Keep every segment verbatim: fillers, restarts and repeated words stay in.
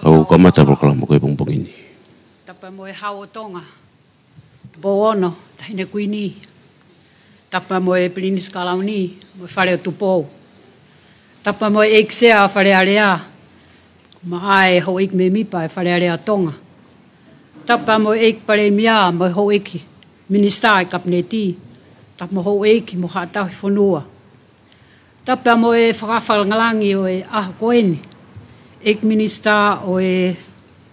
ʻOku kamata polokalama ko e pongipongi ni. Tapu mo e Hau ʻo Tonga, Tupou Ono, Taʻahine Kuini. Tapu mo e Pilinisi Kalauni, mo e Fale ʻo Tupou. Tapu mo e ʻEiki Sea Fale Alea, mo e houʻeiki mēmipa ʻo e Fale Alea ʻo Tonga. Tapu mo e ʻEiki Palēmia, mo e houʻeiki Minisitā ʻi he Kapineti. Tapu mo e houʻeiki mo haʻa tauhi fonua. Tapu mo e fakafangalangi ʻo e ʻaho ko eni, ʻEiki Minisitā ʻo e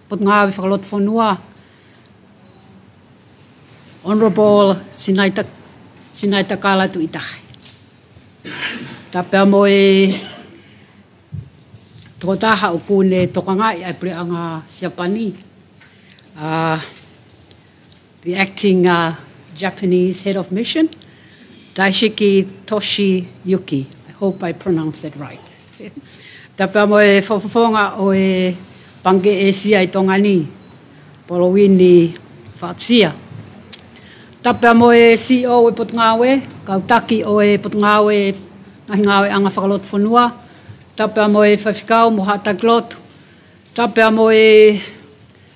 Potungāue Fakalotofonua, Honourable Sinaitak-, Sinaitakala Tuʻitahi. Tapu mo e tokotaha ʻoku ne tokangaʻi ʻa e puleʻanga Siapani, uh, the acting, uh, Japanese head of mission, Daisuke Toshiyuki. I hope I pronounce that right. Tapu mo e fakafofonga ʻo e Pangikē ʻĒsia ʻi Tonga ni, Polowini Faʻatsia. Tapu mo e C E O ʻo e Potungāue, kau taki ʻo e Potungāue Ngaahi Ngāueʻanga Fakalotofonua. Tapu mo e faifekau mo haʻa taki lotu. Tapu mo e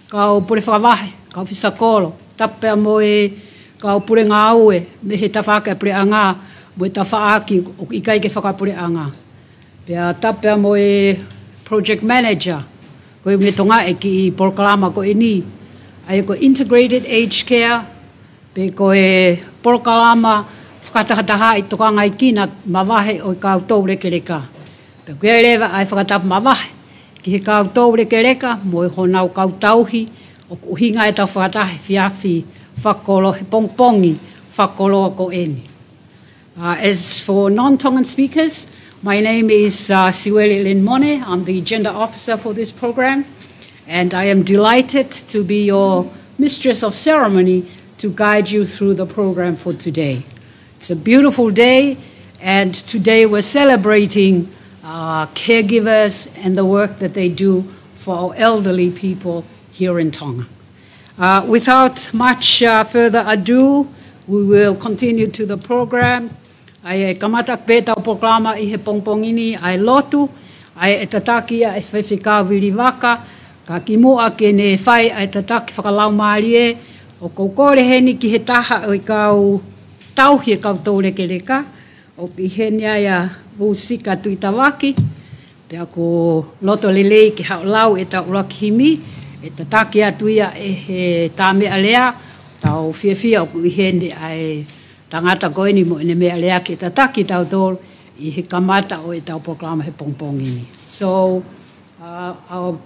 kau pule fakavahe, kau fisakolo. Tapu mo e kau pule ngāue mei he tafaʻaki ʻa e puleʻanga mo e tafaʻaki ʻoku ʻikai ke fakapuleʻanga. Pea tapu mo e project manager ko e me tonga e kiʻi polokalama ko eni, ʻa ia ko e Integrated Aged Care, pe ko e polokalama fakatahatahaʻi tokangaekina mavahe ʻo e kau toulekeleka. Pea ʻoku ʻi ai leva ʻa e fakatapu mavahe ki he kau toulekeleka mo honau kau tauhi ʻoku ʻuhinga ʻetau fakataha he efiafi fakakoloa, he pongipongi fakakoloa ko eni. Uh, as for non-Tongan speakers, my name is, uh, Siuele Lenimone. I'm the gender officer for this program, and I am delighted to be your mistress of ceremony to guide you through the program for today. It's a beautiful day, and today we're celebrating, uh, caregivers and the work that they do for our elderly people here in Tonga. Uh, without much, uh, further ado, we will continue to the program. ʻA ia ʻe kamata pē ʻetau polokalama ʻi he pongipongi ni ʻa e lotu, ʻa ia ʻe tataki ia ʻe Faifekau Vili Vaka, ka kimuʻa ke ne fai ʻa e tataki fakalaumālie, ʻoku ou kole heni ki he taha ʻo e kau tauhi ʻa e kau toulekeleka, ʻoku ʻi heni ai ʻa Vusika Tuʻitavake, pea ʻoku ou loto lelei ke haʻu ʻo lau ʻetau ʻuluaki himi, ʻe tataki atu ia ʻe he tā meʻalea, tau fiefia ʻoku ʻi heni ʻa e tangata ko eni mo ʻene meʻalea ke tataki kitautolu ʻi he kamata ʻo ʻetau polokalama he pongipongi ni. So, uh, our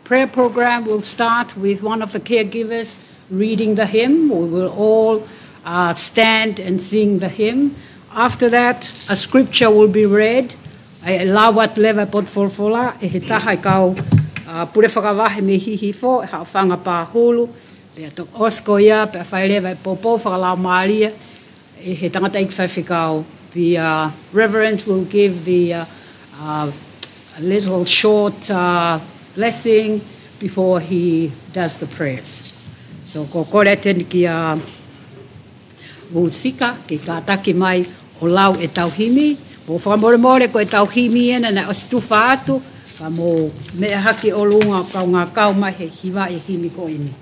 prayer program will start with one of the caregivers reading the hymn. We will all, uh, stand and sing the hymn. After that, a scripture will be read. ʻE lau atu leva e potu folofola ʻe he taha e kau, uh, pule fakavahe mei Hihifo, ʻe Haʻofanga Pahulu. Pea toki ʻosi ko ia, pea fai leva e poupou fakalaumālie ʻe he tangataʻeiki faifekau. The, uh, Reverend will give the, uh, uh, a little short, uh, blessing before he does the prayers. So, ʻoku ou kole atu heni kia Vusika ke kātaki mai ʻo lau ʻetau himi. Mou fakamolemole ko ʻetau himi ena naʻe ʻosi tufa atu, ka mou meʻa hake ʻi ʻolunga ʻo kaungā kau mai he hivaʻi e himi ko eni.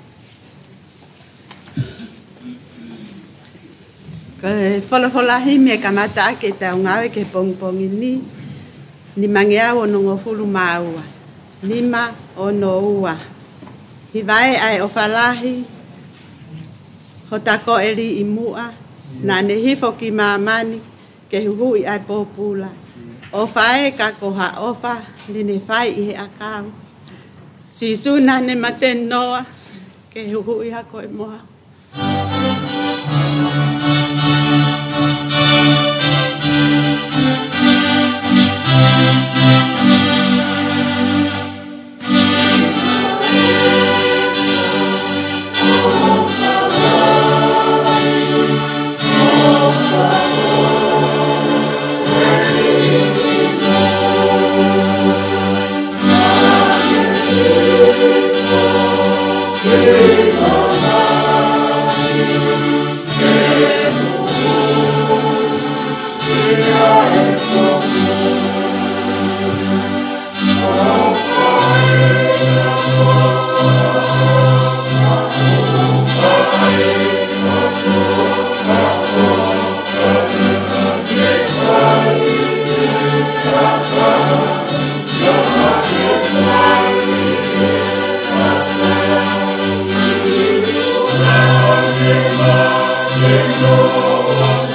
Ko e folofola himi ʻe kamata ʻaki ʻetau ngāue ki he pongipongi ni, nimangeau onongofulu mā ua. Nima ono ua. Hivaʻi ʻa e ʻofa lahi, hota ko ʻEli ʻi muʻa, naʻa ne hifo ki māmani, ke huhuʻi ʻa e pōpula. ʻOfa ē ka ko ha ʻofa, naʻa ne fai ʻi he ʻakau. Sīsū naʻa ne mate noa, ke huhuʻi ʻa koe mo au.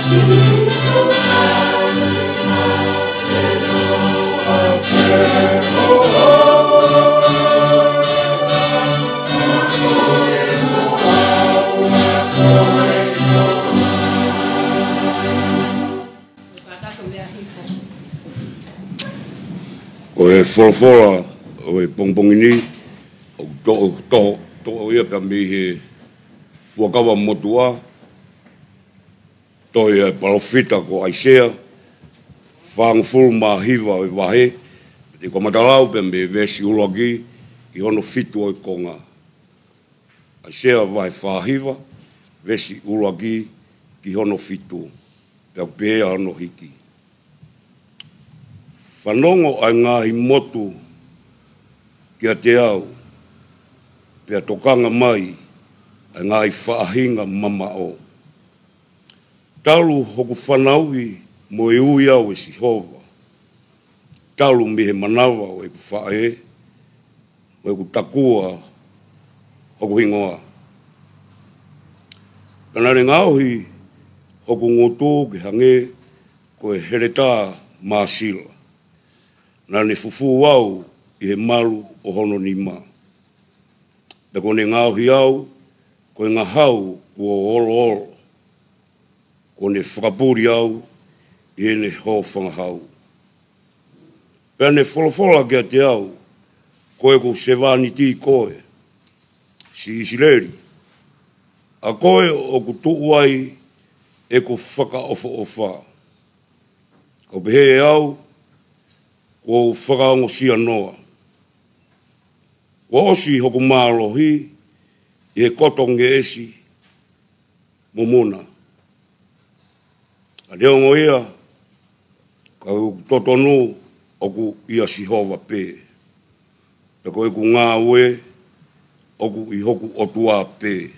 Ko e folofola ʻo e pongipongi ni, ʻoku toʻo, toʻo, toʻo ia pē mei he Fuakava Motuʻa, tohi ʻe he palōfita ko ʻAisea, fāngofulu mā hiva ʻo e vahe, te u kamata lau pē mei he veesi ʻuluaki ki hono fitu ʻo e konga. ʻAisea vahe fā hiva, veesi ʻuluaki ki hono fitu, pea ʻoku pehē hono hiki. Fanongo ʻa e ngaahi motu kiate au, pea tokanga mai ʻa e ngaahi faʻahinga mamaʻo. Talu hoku fanauʻi mo e ui au ʻe Sihova, talu mei he manava ʻo ʻeku faʻē, ʻo ʻeku takua hoku hingoa. Pea naʻa ne ngaohi hoku ngutu ke hangē ko e heletā māsila. Naʻa ne fufū au ʻi he malu ʻo hono nima. Pea kuo ne ngaohi au ko e ngahau kuo oloolo. Kuo ne fakapuli au ʻi heʻene hōfangahau. Pea ne folofola kiate au, ko ʻeku sevāniti koe, siʻi ʻIsileli, ʻa koe ʻoku tuʻu ai ʻeku fakaʻofoʻofa. Ka u pehē ʻe au, kuo u fakaongosia noa. Kuo ʻosi hoku mālohi ʻi he koto ngeʻesi mo muna. ʻA, neongo ia, ka ʻoku totonu ʻoku ʻia Sihova pē. Pea ko ʻeku ngāue ʻoku ʻi hoku ʻOtua pē.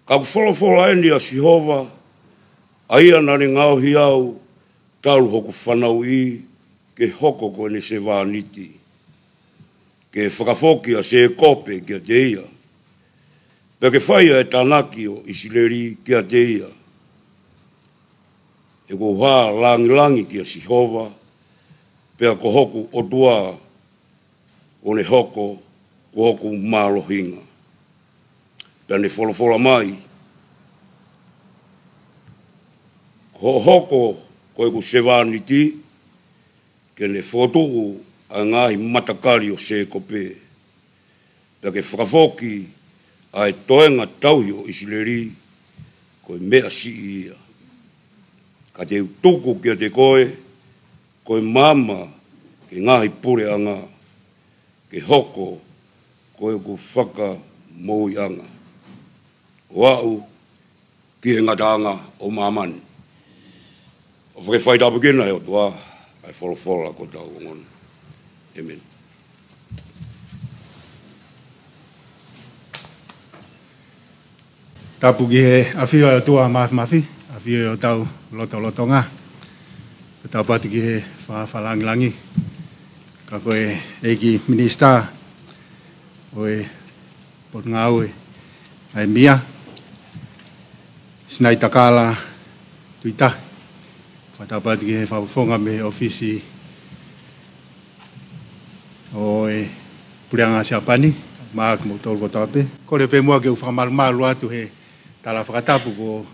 Ka ʻoku folofola eni ʻa Sihova, ʻa ia naʻa ne ngaohi au talu hoku fanauʻi ke hoko ko ʻene sevāniti, ke fakafoki ʻa Sēkope kiate ia, pea ke fai ʻa e tānaki ʻo ʻIsileli kiate ia. He kuo u hā langilangi kia Sihova, pea ko hoku ʻOtua, ʻo ne hoko ko hoku mālohinga. Pea ne folofola mai, ko hoʻo hoko ko ʻeku sevāniti, ke ne fokotuʻu ʻa e ngaahi matakali ʻo Sēkope, pea ke fakafoki ʻa e toenga tauhi ʻo ʻIsileli, ko e meʻa siʻi ia. Ka te u tuku kiate koe ko e maama ki he ngaahi puleʻanga, ke hoko ko ʻeku fakamoʻuiʻanga, ʻo aʻu ki he ngataʻanga ʻo māmani. ʻOfa ke fai tāpuekina ʻe he ʻOtua ʻa e folofola kuo tau ongona. ʻĒmeni. Tapu ki he ʻafio ʻa e ʻOtua Māfimafi, ʻafio ʻi hotau lotolotonga. Tapu atu ki he Fakalangilangi, ka ko e ʻEiki Minisitā ʻo e Potungāue ʻa e M I A, Sinaitakala Tuita. Fakatapu atu ki he fakafofonga mei he ʻōfisi ʻo e Puleʻanga Siapani, mo kimoutolu kotoa pē. Kole pē muʻa ke u fakamalumalu atu he tala fakatapu kuo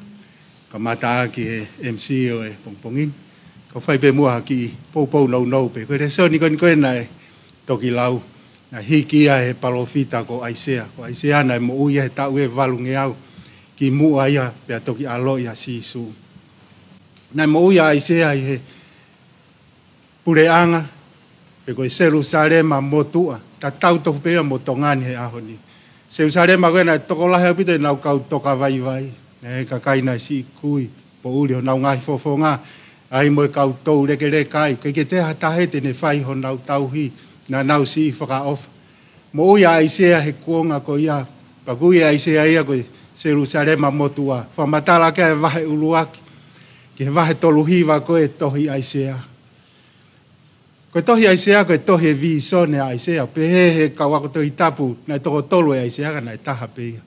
kamata ʻaki ʻe he M C ʻo e pongipongi ni. Ka u fai pē muʻa ha kiʻi poupou nounou pē. Ko e lēsoni ko eni ko ē naʻe toki lau, naʻe hiki ia ʻe he palōfita ko ʻAisea. Ko ʻAisea naʻe moʻui ia he taʻu ʻe valungeau kimuʻa ia pea toki ʻaloʻi ʻa Sīsū. Naʻe moʻui ʻa ʻAisea ʻi he puleʻanga, pe ko e Selūsalema motuʻa, tatau tofu pē ia mo Tonga ni he ʻaho ni. Selūsalema ko ē naʻe tokolahi ʻaupito ʻenau kau toka vaivai. ʻE kakai naʻe siʻi kui, poʻuli honau ngaahi fofonga, ʻa ia mo e kau toulekeleka ai. ʻIkai ke toe ha taha te ne fai honau tauhi, naʻa nau siʻi fakaʻofa. Moʻui ʻa ʻAisea he kuonga ko ia, pea ko e ʻAisea ia ko e Selūsalema motuʻa. Fakamatala ki ai ʻa e vahe ʻuluaki ki he vahe tolu hiva ko ē tohi ʻAisea. Ko e tohi ʻAisea, ko e tohi ʻo e vīsone ʻa ʻAisea. Pehē ʻe he kau ako Tohi Tapu, naʻe toko tolu ʻe ʻAisea, ka naʻe taha pē ia.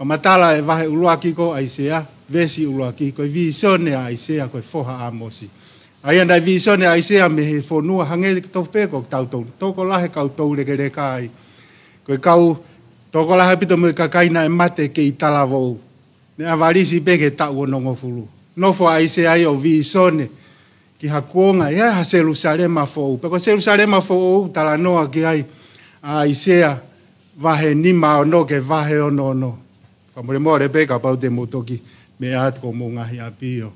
Fakamatala e vahe ʻuluaki ko ʻAisea, veesi ʻuluaki, ko e vīsone ʻa ʻAisea, ko e foha ʻa ʻĀmosi. ʻA ia naʻe vīsone ʻa ʻAisea mei he fonua hangē tofu pē ko kitautolu, tokolahi e kau toulekeleka ai. Ko e kau, tokolahi ʻaupito mo e kakai naʻe mate kei talavou. Naʻe ʻavalisi pē ki he taʻu onongofulu. Nofo ʻa ʻAisea ai ʻo vīsone ki ha kuonga, ʻe ʻi ai ha Selusalema foʻou. Pea ko Selusalema foʻou, talanoa ki ai ʻa ʻAisea, vahe nima ono ki he vahe ono ono. Fakamolemole pē kapau te mou toki meʻa atu ki homou ngaahi ʻapi ʻo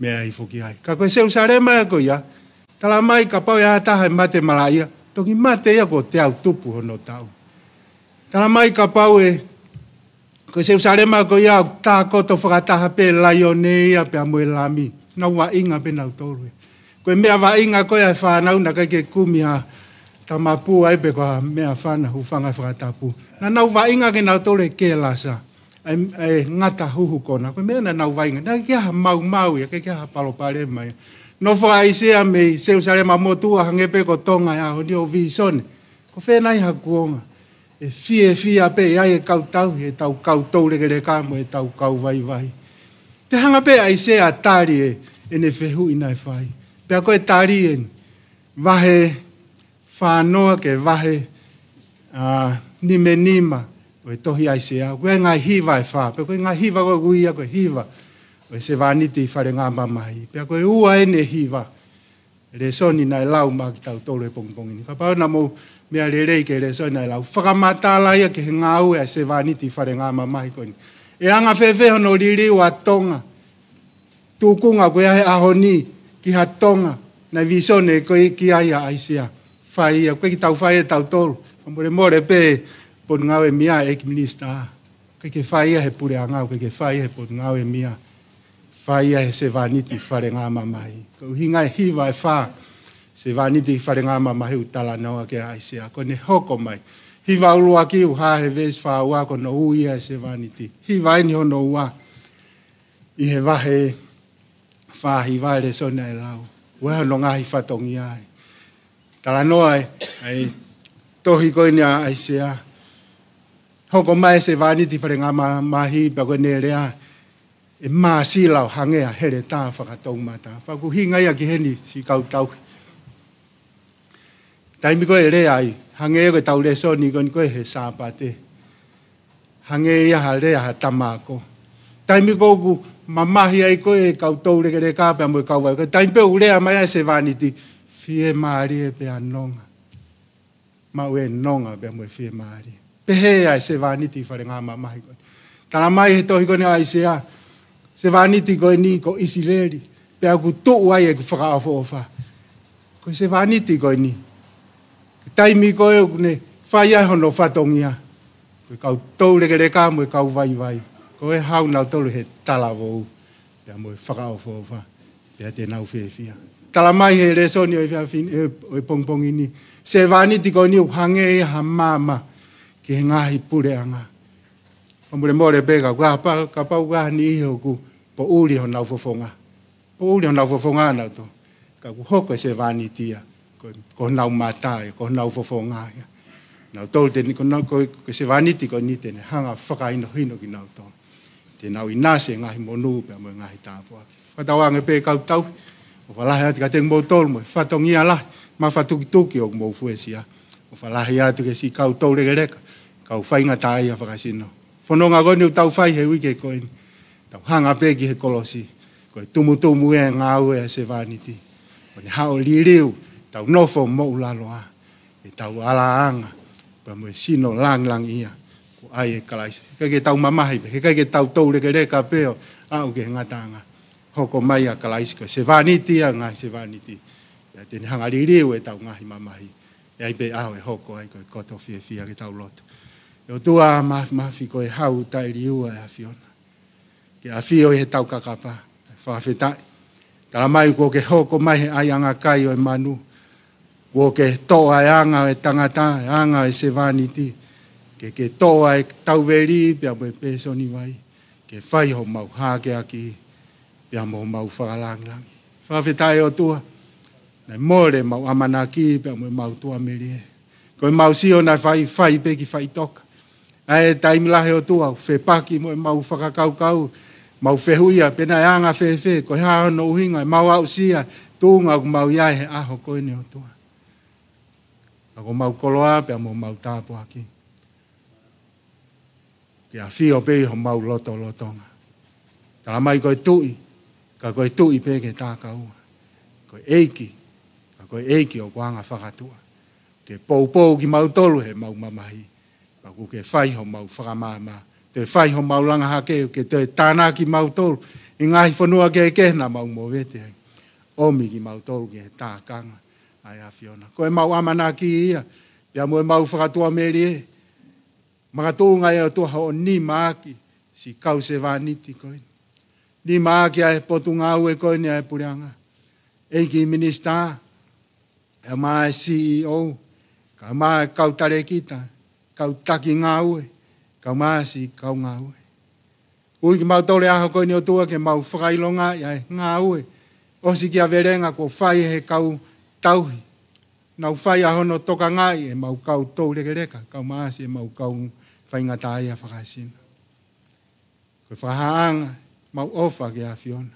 meʻa hifo ki ai. Ka ko e Selusalema ia ko ia, talamai kapau ʻe ʻi ai ha taha ʻe mate malaʻia, toki mate ia kuo teau tupu hono taʻu. Talamai kapau ʻe, ko e Selusalema ko ia ʻoku tākoto fakataha pē laione ia pea mo e lami. Nau vaʻinga pē nautolu ia. Ko e meʻa vaʻinga ko ia ʻa e fānau, naʻe ʻikai ke kumi ha tamapua ai pe ko ha meʻafana, hūfanga he fakatapu. Naʻa nau vaʻinga kinautolu he kelasa, ʻa e, ʻa e ngata huhu kona. Ko e meʻa naʻa nau vaʻinga. Naʻe ʻikai ke ʻi ai ha maumau ia, ʻikai ke ʻi ai ha palopalema ia. Nofo ʻa ʻAisea mei Selusalema motuʻa hangē pē ko Tonga he ʻaho ni ʻo vīsone. Ko fē nai ha kuonga ʻe fiefia pē ai e kau tauhi, ʻetau kau toulekeleka mo ʻetau kau vaivai. Te hanga pē ʻa ʻAisea ʻo tali e, ʻene fehuʻi naʻe fai. Pea ko e tali eni, vahe fā noa ki he vahe, ā, nima nima ʻo e tohi ʻAisea. ʻOku ʻi ai e ngaahi hiva ʻe fā. Pea ko e ngaahi hiva ko ē ʻoku ui ia ko e hiva ʻo e sevāniti falengamamahi. Pea ko e ua eni e hiva, lēsoni naʻe lau maʻa kitautolu he pongipongi ni. Kapau naʻa mou meʻa lelei ki he lēsoni naʻe lau, fakamatala ia ki he ngāue ʻa e sevāniti falengamamahi ko eni. ʻE anga fēfē hono liliu ʻa Tonga, tukunga ko ia he ʻaho ni ki ha Tonga naʻe vīsone ko ē ki ai ʻa ʻAisea? Fai ia, ʻoku ʻikai ke tau fai ia ʻe tautolu. Fakamolemole pē Potungāue Mia, ʻEiki Minisitā. ʻIkai ke fai ia he puleʻanga, ʻikai ke fai ia he Potungāue Mia. Fai ia he sevāniti falengamamahi. Ko e ʻuhinga e hiva ʻe fā, sevāniti falengamamahi ʻoku talanoa ki ai ʻa ʻAisea. Ko ʻene hoko mai. Hiva ʻuluaki ʻoku hā he veesi fā ua, ko hono ui ia e sevāniti. Hiva eni hono ua ʻi he vahe fā hiva e lēsoni naʻe lau. ʻOku ʻi ai hono ngaahi fatongia ai. Talanoa e, ʻa e tohi ko eni ʻa ʻAisea. Hoko mai e sevāniti falengamamahi pea ko ʻene lea, ʻe māsila ʻo hangē ha heletā fakatoumata. Pea ʻoku ʻuhinga ia ki heni siʻi kau tauhi. Taimi ko ē ʻe lea ai, hangē ko ʻetau lēsoni ko eni ko ē he Sāpate. Hangē ia ha lea ha tama ako. Taimi ko ē ʻoku mamahi ai ko ē e kau toulekeleka pea mo e kau vai. Ko e taimi pē ʻoku lea mai ai e sevāniti, fiemālie pea nonga. Maʻu e nonga pea mo e fiemālie. Pehē ʻa e sevāniti falengamamahi ko eni. Talamai he tohi ko eni ʻa ʻAisea, sevāniti ko eni ko ʻIsileli. Pea ʻoku tuʻu ai ʻeku fakaʻofoʻofa. Ko e sevāniti ko eni, ko e taimi ko ē ʻoku ne fai ai hono fatongia, ko e kau toulekeleka mo e kau vaivai, ko ē ʻe haʻu nautolu he talavou pea mo e fakaʻofoʻofa, pea te nau fiefia. Talamai he lēsoni ʻo e efiafi ni, ʻo e pongipongi ni, sevāniti ko eni ʻoku hangē ia ha maama ki he ngaahi puleʻanga. Fakamolemole pē kapau, kapau ʻoku ʻi ai ha niʻihi ʻoku poʻuli honau fofonga. Poʻuli honau fofonga nautolu. Ka ʻoku hoko e sevāniti ia ko, ko honau mata ia, ko honau fofonga ia. Nautolu te ne, ko nau, ko, ko e sevāniti ko eni te ne hanga ʻo fakahinohino kinautolu. Te nau ʻinasi he ngaahi monū pea mo e ngaahi tāpuaki. Fakatauange pē kau tauhi, ʻofa lahi atu kiate kimoutolu mo e fatongia lahi, mafatukituki ʻoku mou fuesia. ʻOfa lahi atu ki he siʻi kau toulekeleka, kau faingataʻaʻia fakasino. Fononga ko eni ʻoku tau fai he uike ko eni. Tau hanga pē ki he kolosi. Ko e tumutumu e ngāue ʻa e sevāniti. Ko ʻene haʻu ʻo liliu ʻetau nofo moʻulaloa, ʻetau ʻalaʻanga pea mo e sino langilangiʻia ko ia ʻa Kalaisi. Heʻikai ke tau mamahi pē, heʻikai ke tau toulekeleka pē ʻo aʻu ki he ngataʻanga. Hoko mai ʻa Kalaisi ko e sevāniti ʻo e ngaahi sevāniti. Pea te ne hanga ʻo liliu ʻetau ngaahi mamahi. ʻE ʻi ai pē ʻaho ʻe hoko ai ko e koto fiefia. Ke tau lotu. ʻE ʻOtua Māfimafi, ko e hau taʻeliua ʻa e ʻAfiona ke ʻafio ʻi heʻetau kakapa. Fakafetaʻi. Talamai kuo ke hoko mai he ʻaiʻanga kai ʻo e manu. Kuo ke toʻo ʻa e anga ʻo e tangata, ʻa e anga ʻo e sevāniti. Ke ke toʻo ʻa e tauveli pea mo e pēsoni vai, ke fai homau hākeakiʻi pea mo homau fakalangilangi. Fakafetaʻi ʻOtua, naʻe mole ʻemau ʻamanaki pea mo ʻemau tuʻamelie. Ko ʻemau sio naʻe fai, fai pē ki faʻitoka. ʻA e taimi lahi ʻOtua, ʻoku fepaki mo ʻemau fakakaukau, mau fehuʻia pe naʻe anga fēfē, ko e hā hono ʻuhinga ʻemau aʻusia tuʻunga ʻoku mau ʻi ai he ʻaho ko eni ʻOtua. Ka ko homau koloa pea mo homau tāpuaki ke ʻafio pē ʻi homau lotolotonga. Tala mai ko e tuʻi, ka ko e tuʻi pē ke takaua. Ko e ʻeiki, ka ko e ʻeiki ʻoku anga fakatuʻa. Ke poupou kimautolu heʻemau mamahi. Pea ʻoku ke fai homau fakamaama, toe fai homau langa hake, ke toe tānaki kimautolu ʻi he ngaahi fonua kehekehe naʻa mau movete ai. ʻOmi kimautolu ki he tākanga ʻa e ʻAfiona. Ko ʻemau ʻamanaki ia, pea mo ʻemau fakatuʻamelie, makatuʻunga ʻe ʻOtua hoʻo nimaʻaki siʻi kau sevāniti ko eni. Nimaʻaki ʻa e potungāue ko eni ʻa e puleʻanga. ʻEiki Minisitā, kae ʻumaʻā e C E O, kae ʻumaʻā e kau talēkita, kau taki ngāue, kae ʻumaʻā siʻi kau ngāue. Ui kimautolu he ʻaho ko eni ʻOtua ke mau fakaʻilongaʻi ʻa e ngāue ʻosikiavelenga kuo fai ʻe he kau tauhi. Nau fai ʻa hono tokangaʻi ʻemau kau toulekeleka, kae ʻumaʻā siʻemau kau faingataʻaʻia fakaesino. Ko e fakahāʻanga ʻemau ʻofa ki he ʻAfiona.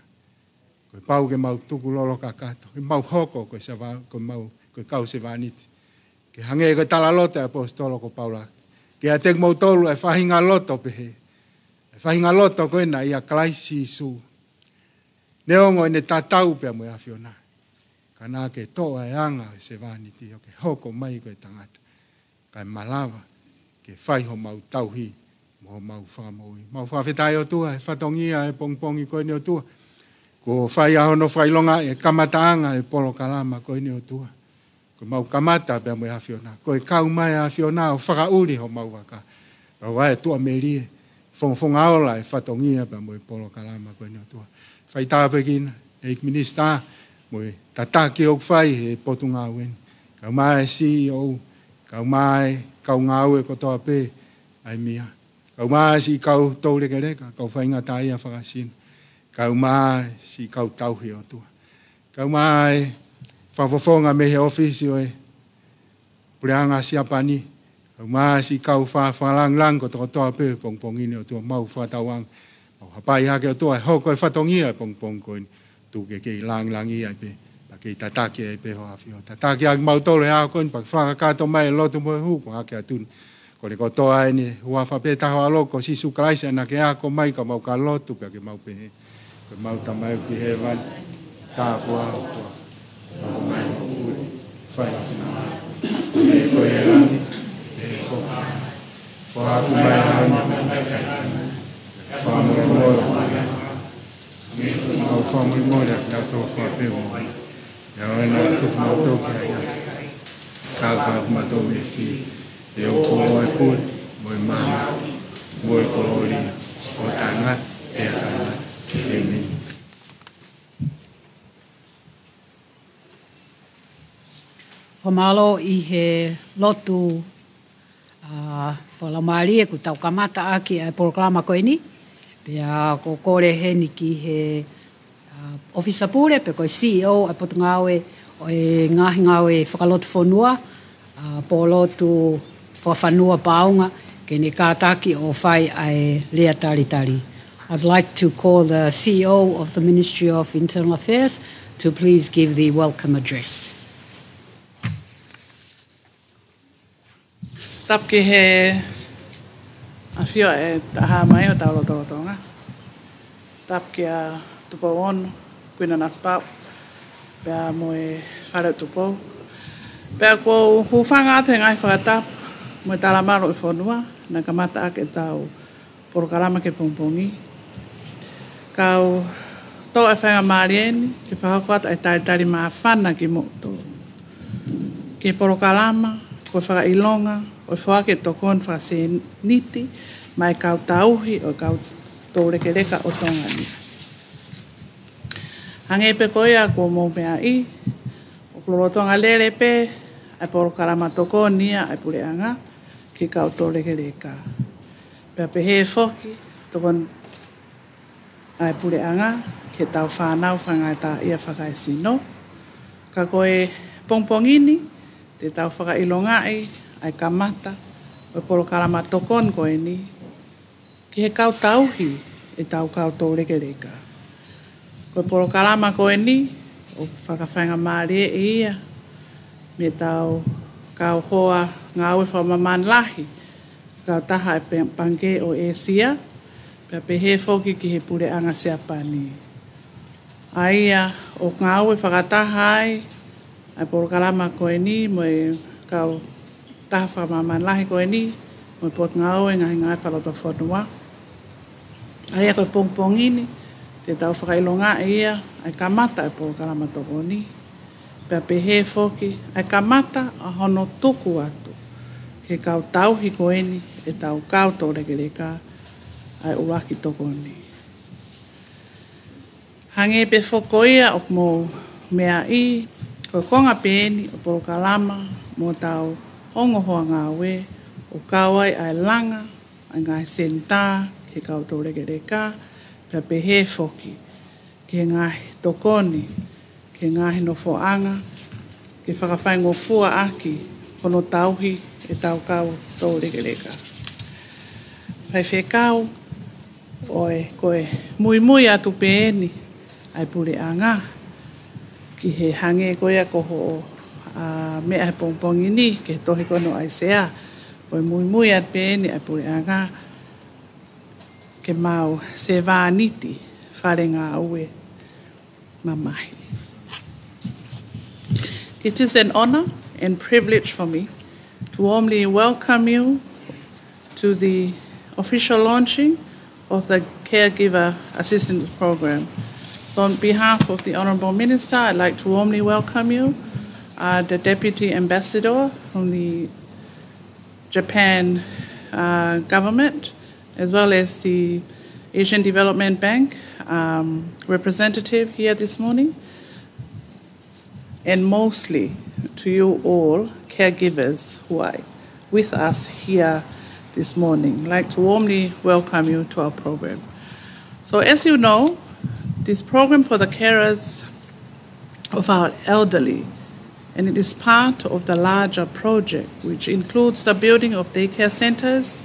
Ko e pau ke mau tukulolo kakato, ke mau hoko ko e sevā-, ko ʻemau, ko e kau sevāniti. Ke hangē ko e talaloto ʻa e ʻaposetolo ko Paula. Ke ʻiate kimoutolu ʻa e faʻahinga loto pehē. ʻA e faʻahinga loto ko ena ʻia Kalaisi Sīsū. Neongo ʻene tatau pea mo e ʻAfiona, ka naʻa ke toʻo ʻa e anga ʻo e sevāniti ʻo ke hoko mai ko e tangata, kae malava ke fai homau tauhi mo homau fakamoʻui. Mau fakafetaʻi ʻOtua he fatongia ʻo e pongipongi ko eni ʻOtua. Kuo fai ʻa hono fakaʻilongaʻi e kamataʻanga ʻo e polokalama ko eni ʻOtua. Ko ʻemau kamata pea mo e ʻAfiona. Ko e kau mai ʻa e ʻAfiona ʻo fakaʻuli homau vaka. Pea ʻoua ʻe tuʻamelie, fongafonga ola e fatongia pea mo e polokalama ko eni ʻOtua. Fai tāpuekina ʻEiki Minisitā mo e tataki ʻoku fai he potungāue ni. Kae ʻumaʻā e C E O, kae ʻumaʻā e kau ngāue kotoa pē ʻa e EMEA. Kae ʻumaʻā siʻi kau toulekeleka, kau faingataʻaʻia fakaesino. Kae ʻumaʻā siʻi kau tauhi ʻOtua. Kae ʻumaʻā e fakafofonga mei he ʻōfisi ʻo e puleʻanga Siapani. Kae ʻumaʻā siʻi kau fa-, fakalāngilangi kotokotoa pē pongipongi ni ʻOtua, mau fakatauange, mau hapai hake ʻOtua ʻe hoko e fatongia ʻo e pongipongi ko eni. Tuku ke kei lāngilangiʻia ai pē, pea kei tataki ai pē ho ʻAfio. Tataki ʻaki kimautolu he ʻaho ko eni, pea ke fakakakato mai e lotu mo e hū, pea hake atu ni. Ko e kotoa eni, huafa pē taha ʻo e ʻAlo ko Sīsū Kalaisi naʻa ke ako mai, ka mau ka lotu pea ke mau pehē: Ko ʻemau Tamai ʻoku ʻi hēvani, tāpuhā ho huafa. Hoko mai hoʻo pule, fai ho finangalo, hangē ko ia ʻi langi, ʻi he fonua. Foaki mai ʻa e ʻaho ni haʻamau meʻakai. Fakamolemole, hangē ko ʻemau fakamolemole ʻa kinautolu ʻoku fai pehē mo ia. ʻOua naʻa tuku kimautolu ki he ʻahiʻahi, ka ke fakakakato kimautolu mei he fili. He ʻoku ʻoʻou ʻa e pule, mo e mānava, mo e kolōlia, ʻo taʻengata pea taʻengata. ʻĒmeni. Fakamālō ʻi he lotu, ʻa, fakalaumālie kuo tau kamata ʻaki ʻa e polokalama ko eni. Pea ʻoku ou kole heni ki he, ʻa, ʻōfisa pule, pe ko e C E O ʻa e Potungāue ʻo e Ngaahi Ngāue Fakalotofonua, ʻa, Polotu Fakafanua Paunga, ke ne kātaki ʻo fai ʻa e lea talitali. I'd like to call the C E O of the Ministry of Internal Affairs to please give the welcome address. Tapu ki he ʻAfio ʻe Taha mai ʻo tau lotolotonga. Tapu kia Tupou Ono, Kuini Nanasipauʻu, pea mo e Fale ʻo Tupou. Pea ʻoku ou hūfanga atu he ngaahi fakatapu mo e talamalu ʻo e fonua, naʻe kamata ʻaki ʻetau polokalama ki he pongipongi. Kau toʻo e faingamālie ni ke fakahoko atu ʻa e talitali māfana kimoutolu ki he polokalama ko e fakaʻilonga ʻo e foaki e tokoni fakasēniti maʻa e kau tauhi ʻo e kau toulekeleka ʻo Tonga ni. Hangē pē ko ia kuo mou meaʻi, ʻoku lolotonga lele pē ʻa e polokalama tokoni ia ʻa e puleʻanga ki he kau toulekeleka. Pea pehē foki tokoni ʻa e puleʻanga ki heʻetau fānau faingataʻaʻia fakaesino. Ka ko e pongipongi ni, te tau fakaʻilongaʻi ʻa e kamata ʻo e polokalama tokoni ko eni ki he kau tauhi ʻetau kau toulekeleka. Ko e polokalama ko eni ʻoku fakafaingamālieʻi ia mei heʻetau kau hoa ngāue fakamāmani lahi, kautaha ʻa e Pangikē ʻo ʻĒsia, pea pehē foki ki he puleʻanga Siapani. ʻA ia ʻoku ngāue fakataha ai ʻa e polokalama ko eni mo e kautaha fakamāmani lahi ko eni mo e Potungāue Ngaahi Ngāue Fakalotofonua. ʻA ia ko e pongipongi ni te tau fakaʻilongaʻi ia ʻa e kamata ʻa e polokalama tokoni, pea pehē foki ʻa e kamata ʻa hono tuku atu ki he kau tauhi ko eni ʻetau kau toulekeleka ʻa e ʻuluaki tokoni. Hangē pē foki ko ia ʻoku mou meaʻi, ko e konga pē eni ʻo e polokalama mo hotau ongo hoa ngāue ʻoku kau ai ʻa e langa ʻa e ngaahi senitā ki he kau toulekeleka, pea pehē foki ki he ngaahi tokoni ki he ngaahi nofoʻanga ke fakafaingofua ʻaki hono tauhi ʻetau kau toulekeleka. Faifekau, ʻo e, ko e muimui atu pē eni ʻa e puleʻanga ki he, hangē ko ia ko hoʻo, ʻa, meʻa he pongipongi ni ki he tohi ko eni ʻa ʻAisea, ko e muimui atu pē eni ʻa e puleʻanga ke mau sevāniti fale ngāue mamahi. It is an honor and privilege for me to warmly welcome you to the official launching of the Caregiver Assistance Program. So on behalf of the Honorable Minister, I'd like to warmly welcome you, uh, the Deputy Ambassador from the Japan, uh, government, as well as the Asian Development Bank, um, representative here this morning, and mostly to you all caregivers who are with us here this morning. I'd like to warmly welcome you to our program. So as you know, this program for the carers of our elderly, and it is part of the larger project, which includes the building of daycare centers,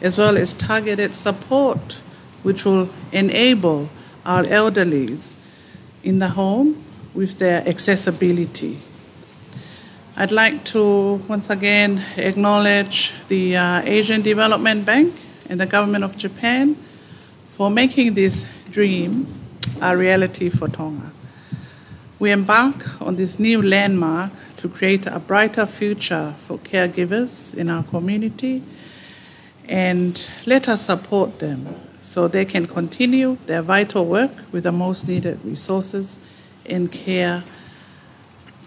as well as targeted support, which will enable our elderlies in the home with their accessibility. I'd like to once again acknowledge the, uh, Asian Development Bank and the Government of Japan for making this dream a reality for Tonga. We embark on this new landmark to create a brighter future for caregivers in our community, and let us support them so they can continue their vital work with the most needed resources and care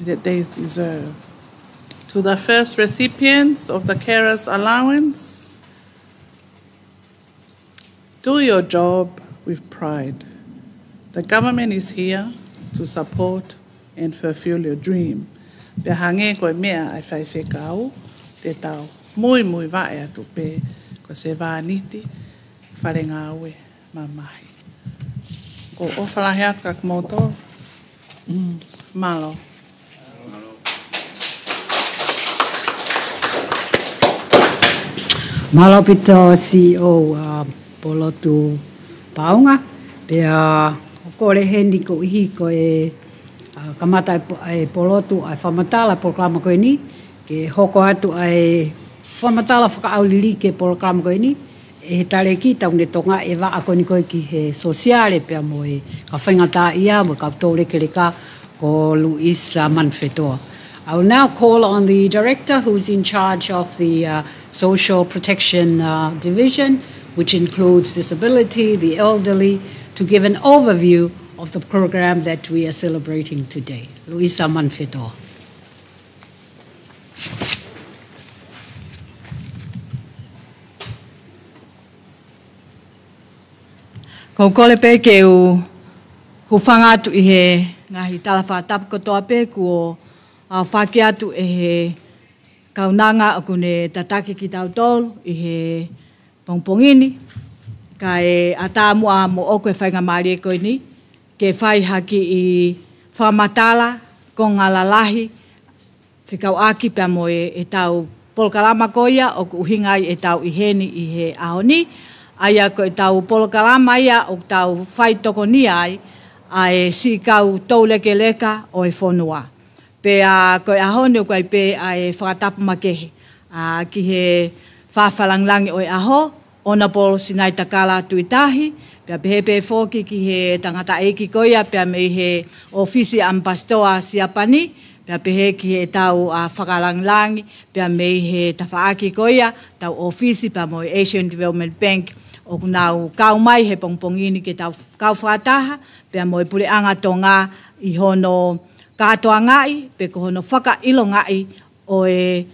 that they deserve. To the first recipients of the carers allowance, do your job with pride. The government is here to support and fulfill your dream. Pea hangē ko e meʻa ʻa e faifekau, te tau muimui vaʻe atu pē ko e sevāniti fale ngāue mamahi. ʻOku ou ʻofa lahi atu kia kimoutolu. Mm, mālō. Mālō ʻaupito C E O, uh, Polotu Paunga. Pea ʻoku ou kole heni koeʻuhi ko e, uh, kamata e po-, e Polotu ʻa e fakamatala polokalama ko eni, ke hoko atu ʻa e fakamatala fakaʻauliliki e polokalama ko eni, ʻe he talēkita ʻoku ne tokangaʻi e vaʻa ko eni ko ē ki he sōsiale pea mo e kau faingataʻaʻia mo e kau toulekeleka ko Luisa Manufetoa. I will now call on the director who's in charge of the, uh, Social Protection, uh, Division, which includes disability, the elderly, to give an overview of the program that we are celebrating today. Luisa Manufetoa. ʻOku ou kole pē ke u hūfanga atu ʻi he ngaahi tala fakatapu kotoa pē kuo, uh, aofaki atu ʻe he kaunanga ʻoku ne tataki kitautolu ʻi he pongipongi ni, kae ʻatā muʻa moʻoku e faingamālie ko eni ke fai ha kiʻi fakamatala konga lalahi fekauʻaki pea mo e, ʻetau Polokalama ko ia ʻoku ʻuhinga ai ʻetau ʻi heni ʻi he ʻaho ni, ʻa ia ko ʻetau polokalama ia ʻoku tau faitokonia ai ʻa e siʻi kau toulekeleka ʻo e fonua. Pea ko e ʻaho ni ʻoku ʻi ai pē ʻa e fakatapu makehe, ʻa, ki he fakalāngilangi ʻo e ʻaho, Honourable Sinaitakala Tuʻitahi, pea pehē pē foki ki he tangataʻeiki ko ia, pea mei he ʻōfisi ʻAmipasitoa Siapani, pea pehē ki heʻetau, ʻa, fakalāngilangi, pea mei he tafaʻaki ko ia, tau ʻōfisi, pea mo e Asian Development Bank, ʻoku nau kau mai he pongipongi ni ke tau kau fakataha, pea mo e Puleʻanga Tonga ʻi hono kātoangaʻi, pe ko hono fakaʻilongaʻi ʻo e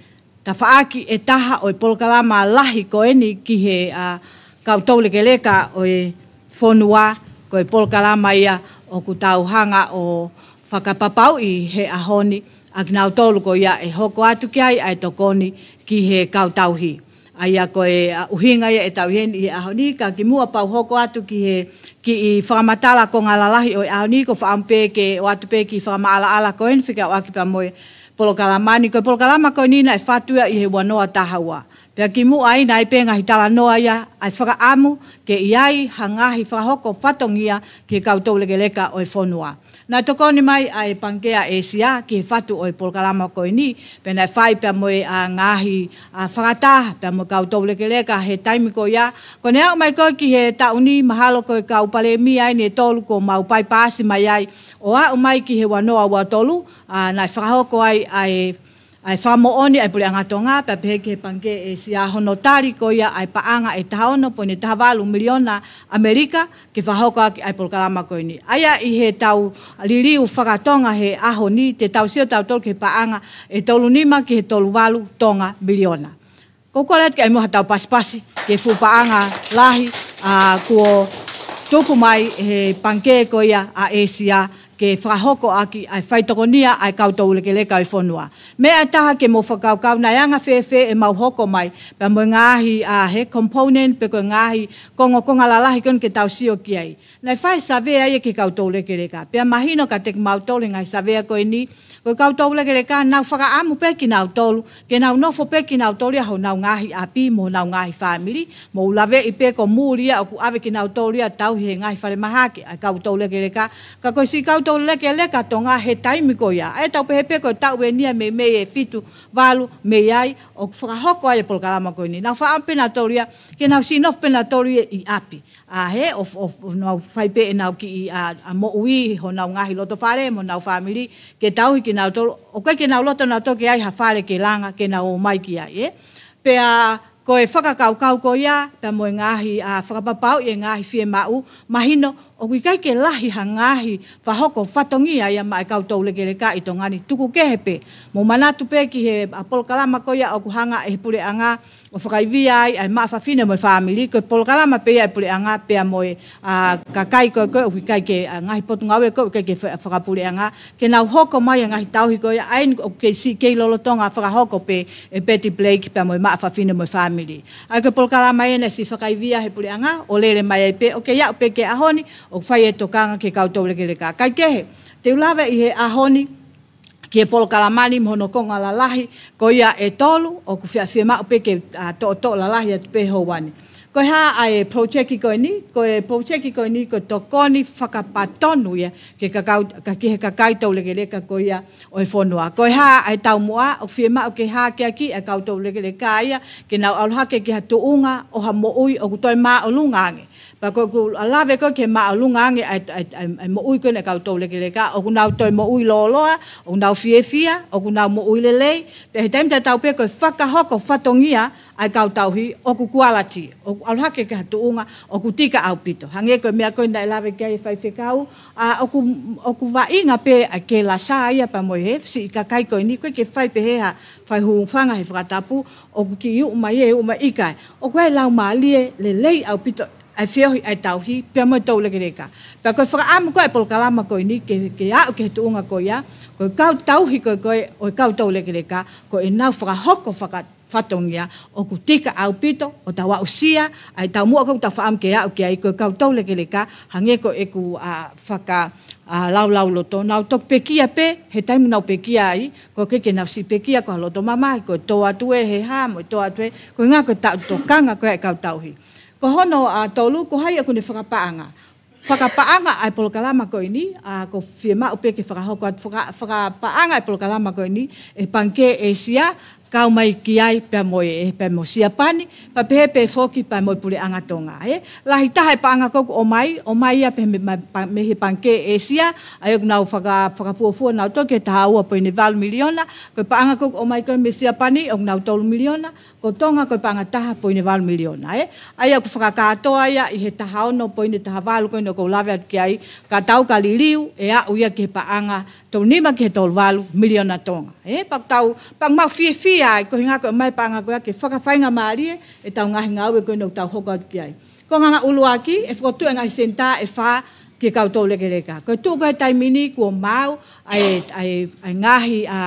tafaʻaki ʻe taha ʻo e polokalama lahi ko eni ki he, ʻa, kau toulekeleka ʻo e fonua, ko e polokalama ia ʻoku tau hanga ʻo fakapapauʻi he ʻaho ni, ʻa kinautolu ko ia ʻe hoko atu ki ai ʻa e tokoni ki he kau tauhi. ʻA ia ko e, ʻa, ʻuhinga ia ʻetau ʻi heni ʻi he ʻaho ni, ka kimuʻa pea u hoko atu ki he kiʻi fakamatala konga lalahi ʻo e ʻaho ni, ʻoku ou fakaʻamu pē ke ʻoatu pē kiʻi fakamaʻalaʻala ko eni fekauʻaki pea mo e polokalama ni. Ko e polokalama ko eni naʻe fatu ia ʻi he ua noa taha ua. Pea kimuʻa ai naʻe ʻi ai pē ngaahi talanoa ia ʻa e fakaʻamu ke ʻi ai ha ngaahi fakahoko fatongia ki he kau toulekeleka ʻo e fonua. Naʻe tokoni mai ʻa e Pangikē ʻa ʻĒsia ki he fatu ʻo e polokalama ko eni, pea naʻe fai pea mo e, ʻa, ngaahi, ʻa, fakataha pea mo e kau toulekeleka he taimi ko ia. Ko ʻene aʻu mai ko ē ki he taʻu ni, mahalo ko e kau palēmia eni ʻe tolu kuo mau paipaasi mai ai ʻo aʻu mai ki he ua noa ua tolu, ʻa, naʻe fakahoko ai ʻa e, ʻa e fakamoʻoni ʻa e Puleʻanga Tonga, pea pehē ki he Pangikē ʻĒsia hono tali ko ia ʻa e paʻanga ʻe taha ono poini taha valu miliona ʻAmelika, ke fakahoko ʻaki ʻa e polokalama ko eni. ʻA ia ʻi heʻetau liliu fakatonga he ʻaho ni, te tau sio tautolu ki he paʻanga ʻe tolu nima ki he tolu valu Tonga miliona. ʻOku ou kole atu ke ʻi ai muʻa haʻatau pasipasi ki he fuʻu paʻanga lahi, ʻa, kuo tuku mai he Pangikē ko ia ʻa ʻĒsia ke fakahoko ʻaki ʻa e faitokonia ʻa e kau toulekeleka ʻo e fonua. Meʻa ʻe taha ke mou fakakaukau, naʻe anga fēfē ʻemau hoko mai, pea mo e ngaahi, ʻa, he component pe ko e ngaahi kongokonga lalahi ko eni ke tau sio ki ai. Naʻe fai e savea ia ki he kau toulekeleka. Pea mahino kiate kimautolu he ngaahi savea ko eni, ko e kau toulekeleka nau fakaʻamu pē kinautolu ke nau nofo pē kinautolu ia honau ngaahi ʻapi mo honau ngaahi fāmili, mou laveʻi pē ko muli ia ʻoku ʻave kinautolu ia tauhi he ngaahi falemahaki ʻa e kau toulekeleka. Ka ko e siʻi kau toulekeleka Tonga he taimi ko ia, ʻa ia tau pehē pē ko e taʻu eni ia mei, mei he fitu valu mei ai, ʻoku fakahoko ai e polokalama ko eni, nau fakaʻamu pē nautolu ia ke nau siʻi nofo pē nautolu ia ʻi ʻapi. ʻA, he ʻo, ʻo, ʻo nau fai pē ʻenau kiʻi, ʻa, ʻa, moʻui, honau ngaahi lotofale mo honau fāmili, ke tauhi kinautolu, ʻoku ʻikai ke nau loto nautolu ke ʻi ai ha fale ke langa ke nau ō mai ki ai, ē. Pea ko e fakakaukau ko ia, pea mo e ngaahi, ʻa, fakapapauʻi e ngaahi fiemaʻu, mahino ʻoku ʻikai ke lahi ha ngaahi fakahoko fatongia ia maʻa e kau toulekeleka ʻi Tonga ni, tuku kehe pē. Mou manatu pē ki he, ʻa, polokalama ko ia ʻoku hanga ʻe he Puleʻanga ʻo fakaivia ai ʻa e Maʻa Fafine mo e Fāmili, ko e polokalama pē ia ʻa e Puleʻanga pea mo e, ʻa, kakai ko ē ko ē ʻoku ʻikai ke, ʻa, ngaahi potungāue ko ē ʻoku ʻikai ke fa-, fakapuleʻanga, ke nau hoko mai ʻa e ngaahi tauhi ko ia, ʻa eni ʻoku kei siʻi kei lolotonga fakahoko pē ʻe Betty Blake pea mo e Maʻa Fafine mo e Fāmili. ʻA ia ko e polokalama eni naʻe siʻi fakaivia he Puleʻanga, ʻo lele mai ai pē, ʻoku kei aʻu pē ki he ʻaho ni, ʻoku fai e tokanga ki he kau toulekeleka. Kae kehe, te u lave ʻi he ʻaho ni ki he polokalama ni mo hono konga lalahi ko ia ʻe tolu, ʻoku fie, fiemaʻu pē ke, ʻa, toʻotoʻo lalahi atu pē houa ni. Ko e hā ʻa e project ko eni? Ko e project ko eni ko e tokoni fakapatonu ia ki he kakau, ka ki he kakai toulekeleka ko ia ʻo e fonua. Ko e hā ʻa e taumuʻa? ʻOku fiemaʻu ke hākeakiʻi ʻa e kau toulekeleka ia ke nau ʻalu hake ki ha tuʻunga ʻo ha moʻui ʻoku toe māʻolunga ange. Pea ko ʻeku lave ko ē ki he māʻolunga ange ʻa e, ʻa e, ʻa e, ʻa e moʻui ko eni ʻa e kau toulekeleka, ʻoku nau toe moʻui lōloa, ʻoku nau fiefia, ʻoku nau moʻui lelei, pea he taimi tatau pē ko e fakahoko fatongia ʻa e kau tauhi ʻoku kualiti, ʻoku ʻalu hake ki ha tuʻunga ʻoku tika ʻaupito. Hangē ko e meʻa ko ē naʻe lave ki ai e faifekau, ʻa, ʻoku, ʻoku vaʻinga pē ʻa e kelasa ia pea mo e he siʻi kakai ko eni, ʻoku ʻikai ke fai pē ha fai hūfanga he fakatapu, ʻoku kiʻi uʻu mai ē, uʻu mai ʻikai. ʻOku ʻi ai e laumālie lelei ʻaupito ʻa e feohi ʻa e tauhi, pea mo e toulekeleka. Pea ko e fakaʻamu ko ē ʻa e polokalama ko eni ke, ke aʻu ki he tuʻunga ko ia, ko e kau tauhi ko ē ko ē ʻo e kau toulekeleka, ko ʻenau fakahoko fakafatongia, ʻoku tika ʻaupito ʻo tau aʻusia ʻa e taumuʻa ko ē ʻoku tau fakaʻamu ke aʻu ki ai, ko e kau toulekeleka, hangē ko ʻeku, ʻa, faka, ʻa, laulauloto, nau toki pekia pē, he taimi nau pekia ai, ʻoku ʻikai ke nau siʻi pekia ko ha loto mamahi, ko e tō atu ē he hā, mo e tō atu ē, koeʻuhinga ko e taʻu tokanga ko ē ʻa e kau tauhi. Ko hono, ʻa, tolu, ko hai ʻoku ne fakapaʻanga. Fakapaʻanga ʻa e polokalama ko eni, ʻa, ʻoku fiemaʻu pē ke fakahoko atu faka-, fakapaʻanga ʻa e polokalama ko eni ʻe he Pangikē ʻĒsia, kau mai ki ai pea mo e, pea mo Siapani, pea pehē pē foki pea mo e Puleʻanga Tonga, ē. Lahi taha e paʻanga ko ē ʻoku ʻomai, ʻomai ia pē mei, mei, mei he Pangikē ʻĒsia, ʻa ia ʻoku nau faka-, fakafuofua nautolu ki he taha ua poini valu miliona, ko e paʻanga ko ē ʻoku ʻomai ko ē mei Siapani, ʻoku nau tolu miliona, ko Tonga ko e paʻanga taha poini valu miliona, ē. ʻA ia ʻoku fakakātoa ia ʻi he taha ono poini taha valu ko eni ʻoku ou lave atu ki ai, ka tau ka liliu, ʻe aʻu ia ki he paʻanga tolu nima ki he tolu valu miliona Tonga. Ē, pea ʻoku tau, pea ʻoku mau fiefia ai, koeʻuhinga ko e ʻomai paʻanga ko ia ke fakafaingamālie ʻetau ngaahi ngāue ko eni ʻoku tau hoko atu ki ai. Ko e konga ʻuluaki, ʻe fokotuʻu e ngaahi senitā ʻe fā ki he kau toulekeleka. Ko e tuʻu ko ē he taimi ni kuo maau ʻa e, ʻa e, ʻa e ngaahi, ʻa,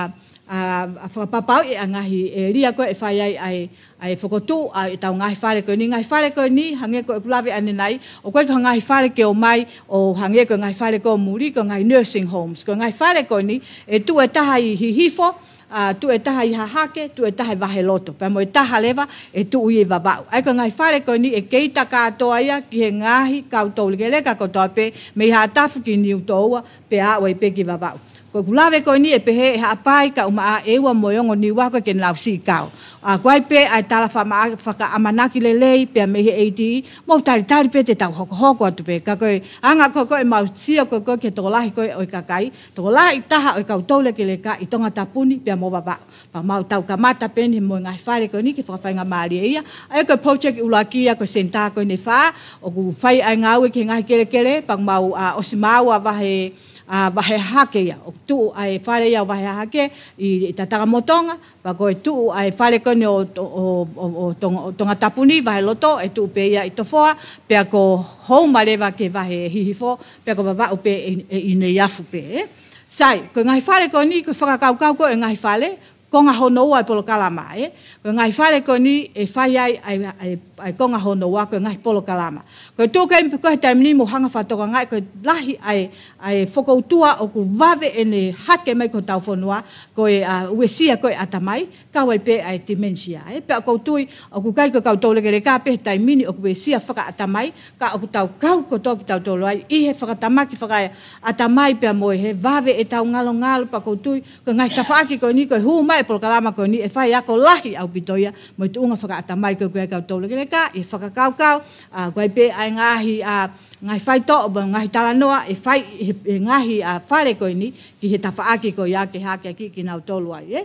ʻa, ʻa fakapapauʻi ʻa e ngaahi ʻēlia ko ē ʻe fai ai ʻa e, ʻa e fokotuʻu ʻa ʻetau ngaahi fale ko eni. Ngaahi fale ko eni, hangē ko ʻeku lave ʻanenai, ʻoku ʻikai ko ha ngaahi fale ke ʻomai ʻo hangē ko e ngaahi fale ko ē ʻo muli, ko e ngaahi nursing homes. Ko e ngaahi fale ko eni, ʻe tuʻu e taha ʻi Hihifo, ʻa, tuʻu e taha ʻi Hahake, tuʻu e taha ʻi Vaheloto. Pea mo e taha leva ʻe tuʻu ʻi Vavaʻu. ʻA ia ko e ngaahi fale ko eni ʻe keita kātoa ia ki he ngaahi kau toulekeleka kotoa pē mei Haʻatafu ki Niutoua, pea aʻu ai pē ki Vavaʻu. Ko ʻeku lave ko eni ʻe pehē ʻe Haʻapai, Kaumaʻa, ʻEua mo e ongo Niua ko ē ke nau siʻi kau. ʻA, ʻoku ʻi ai pē ʻa e tala fama-, fakaʻamanaki lelei pea mei he ADE, mou talitali pē te tau hokohoko atu pē. Ka ko e anga ko ē ʻemau sio ko ē ki he tokolahi ko ē ʻo e kakai, tokolahi taha ʻo e kau toulekeleka ʻi Tongatapu ni pea mo Vavaʻu. Pea mau tau kamata pē eni mo e ngaahi fale ko eni ke fakafaingamālie ia. ʻA ia ko e project ʻuluaki ia ko e senitā ko eni ʻe fā, ʻoku fai ai e ngāue ki he ngaahi kelekele, pea mau, ʻa, ʻosi maau ʻa Vahe, ʻa, Vahe Hahake ia. ʻOku tuʻu ʻa e fale ia ʻo Vahe Hahake ʻi, ʻi Tatakamotonga, pea ko e tuʻu ʻa e fale ko eni ʻo, ʻo, ʻo, ʻo, ʻo Tonga, ʻo Tongatapu ni, Vaheloto, ʻe tuʻu pē ia ʻi Tofoa, pea ko Houma leva ki he Vahe Hihifo, pea ko Vavaʻu pē ʻe, ʻe ʻi Neiafu pē, ē. Sai, ko e ngaahi fale ko eni, ko e fakakaukau ko ē ʻo e ngaahi fale, konga hono ua ʻo e polokalama, ē. Ko e ngaahi fale ko eni ʻe fai ai, ʻa e, ʻa e, ʻa e konga hono ua ko e ngaahi polokalama. Ko e tuʻu ko ē he taimi ni mou hanga ʻo fakatokangaʻi ko e lahi ʻa e, ʻa e fokoutua ʻoku vave ʻene hake mai ki hotau fonua, ko e, ʻa, uesia ko ē ʻatamai, kau ai pē ʻa e dementia, ē. Pea ʻoku ou tui, ʻoku ʻikai ko e kau toulekeleka pē he taimi ni ʻoku uesia fakaʻatamai, ka ʻoku tau kau kotoa kitautolu ai ʻi he fakatamaki fakaʻatamai pea mo e he vave ʻetau ngalongalo, pea ʻoku ou tui, ko e ngaahi tafaʻaki ko eni, ko e hū mai e polokalama ko eni, ʻe faiako lahi ʻaupito ia mo e tuʻunga fakaʻatamai ko ē ʻa e kau toulekeleka, ʻi he fakakaukau, ʻa, ʻoku ʻi ai pē ʻa e ngaahi, ʻa, ngaahi faitoʻo, mo e ngaahi talanoa, ʻe fai, ʻe, ʻe ngaahi, ʻa, fale ko eni, ki he tafaʻaki ko ia ke hakeakiʻi kinautolu ai, ē.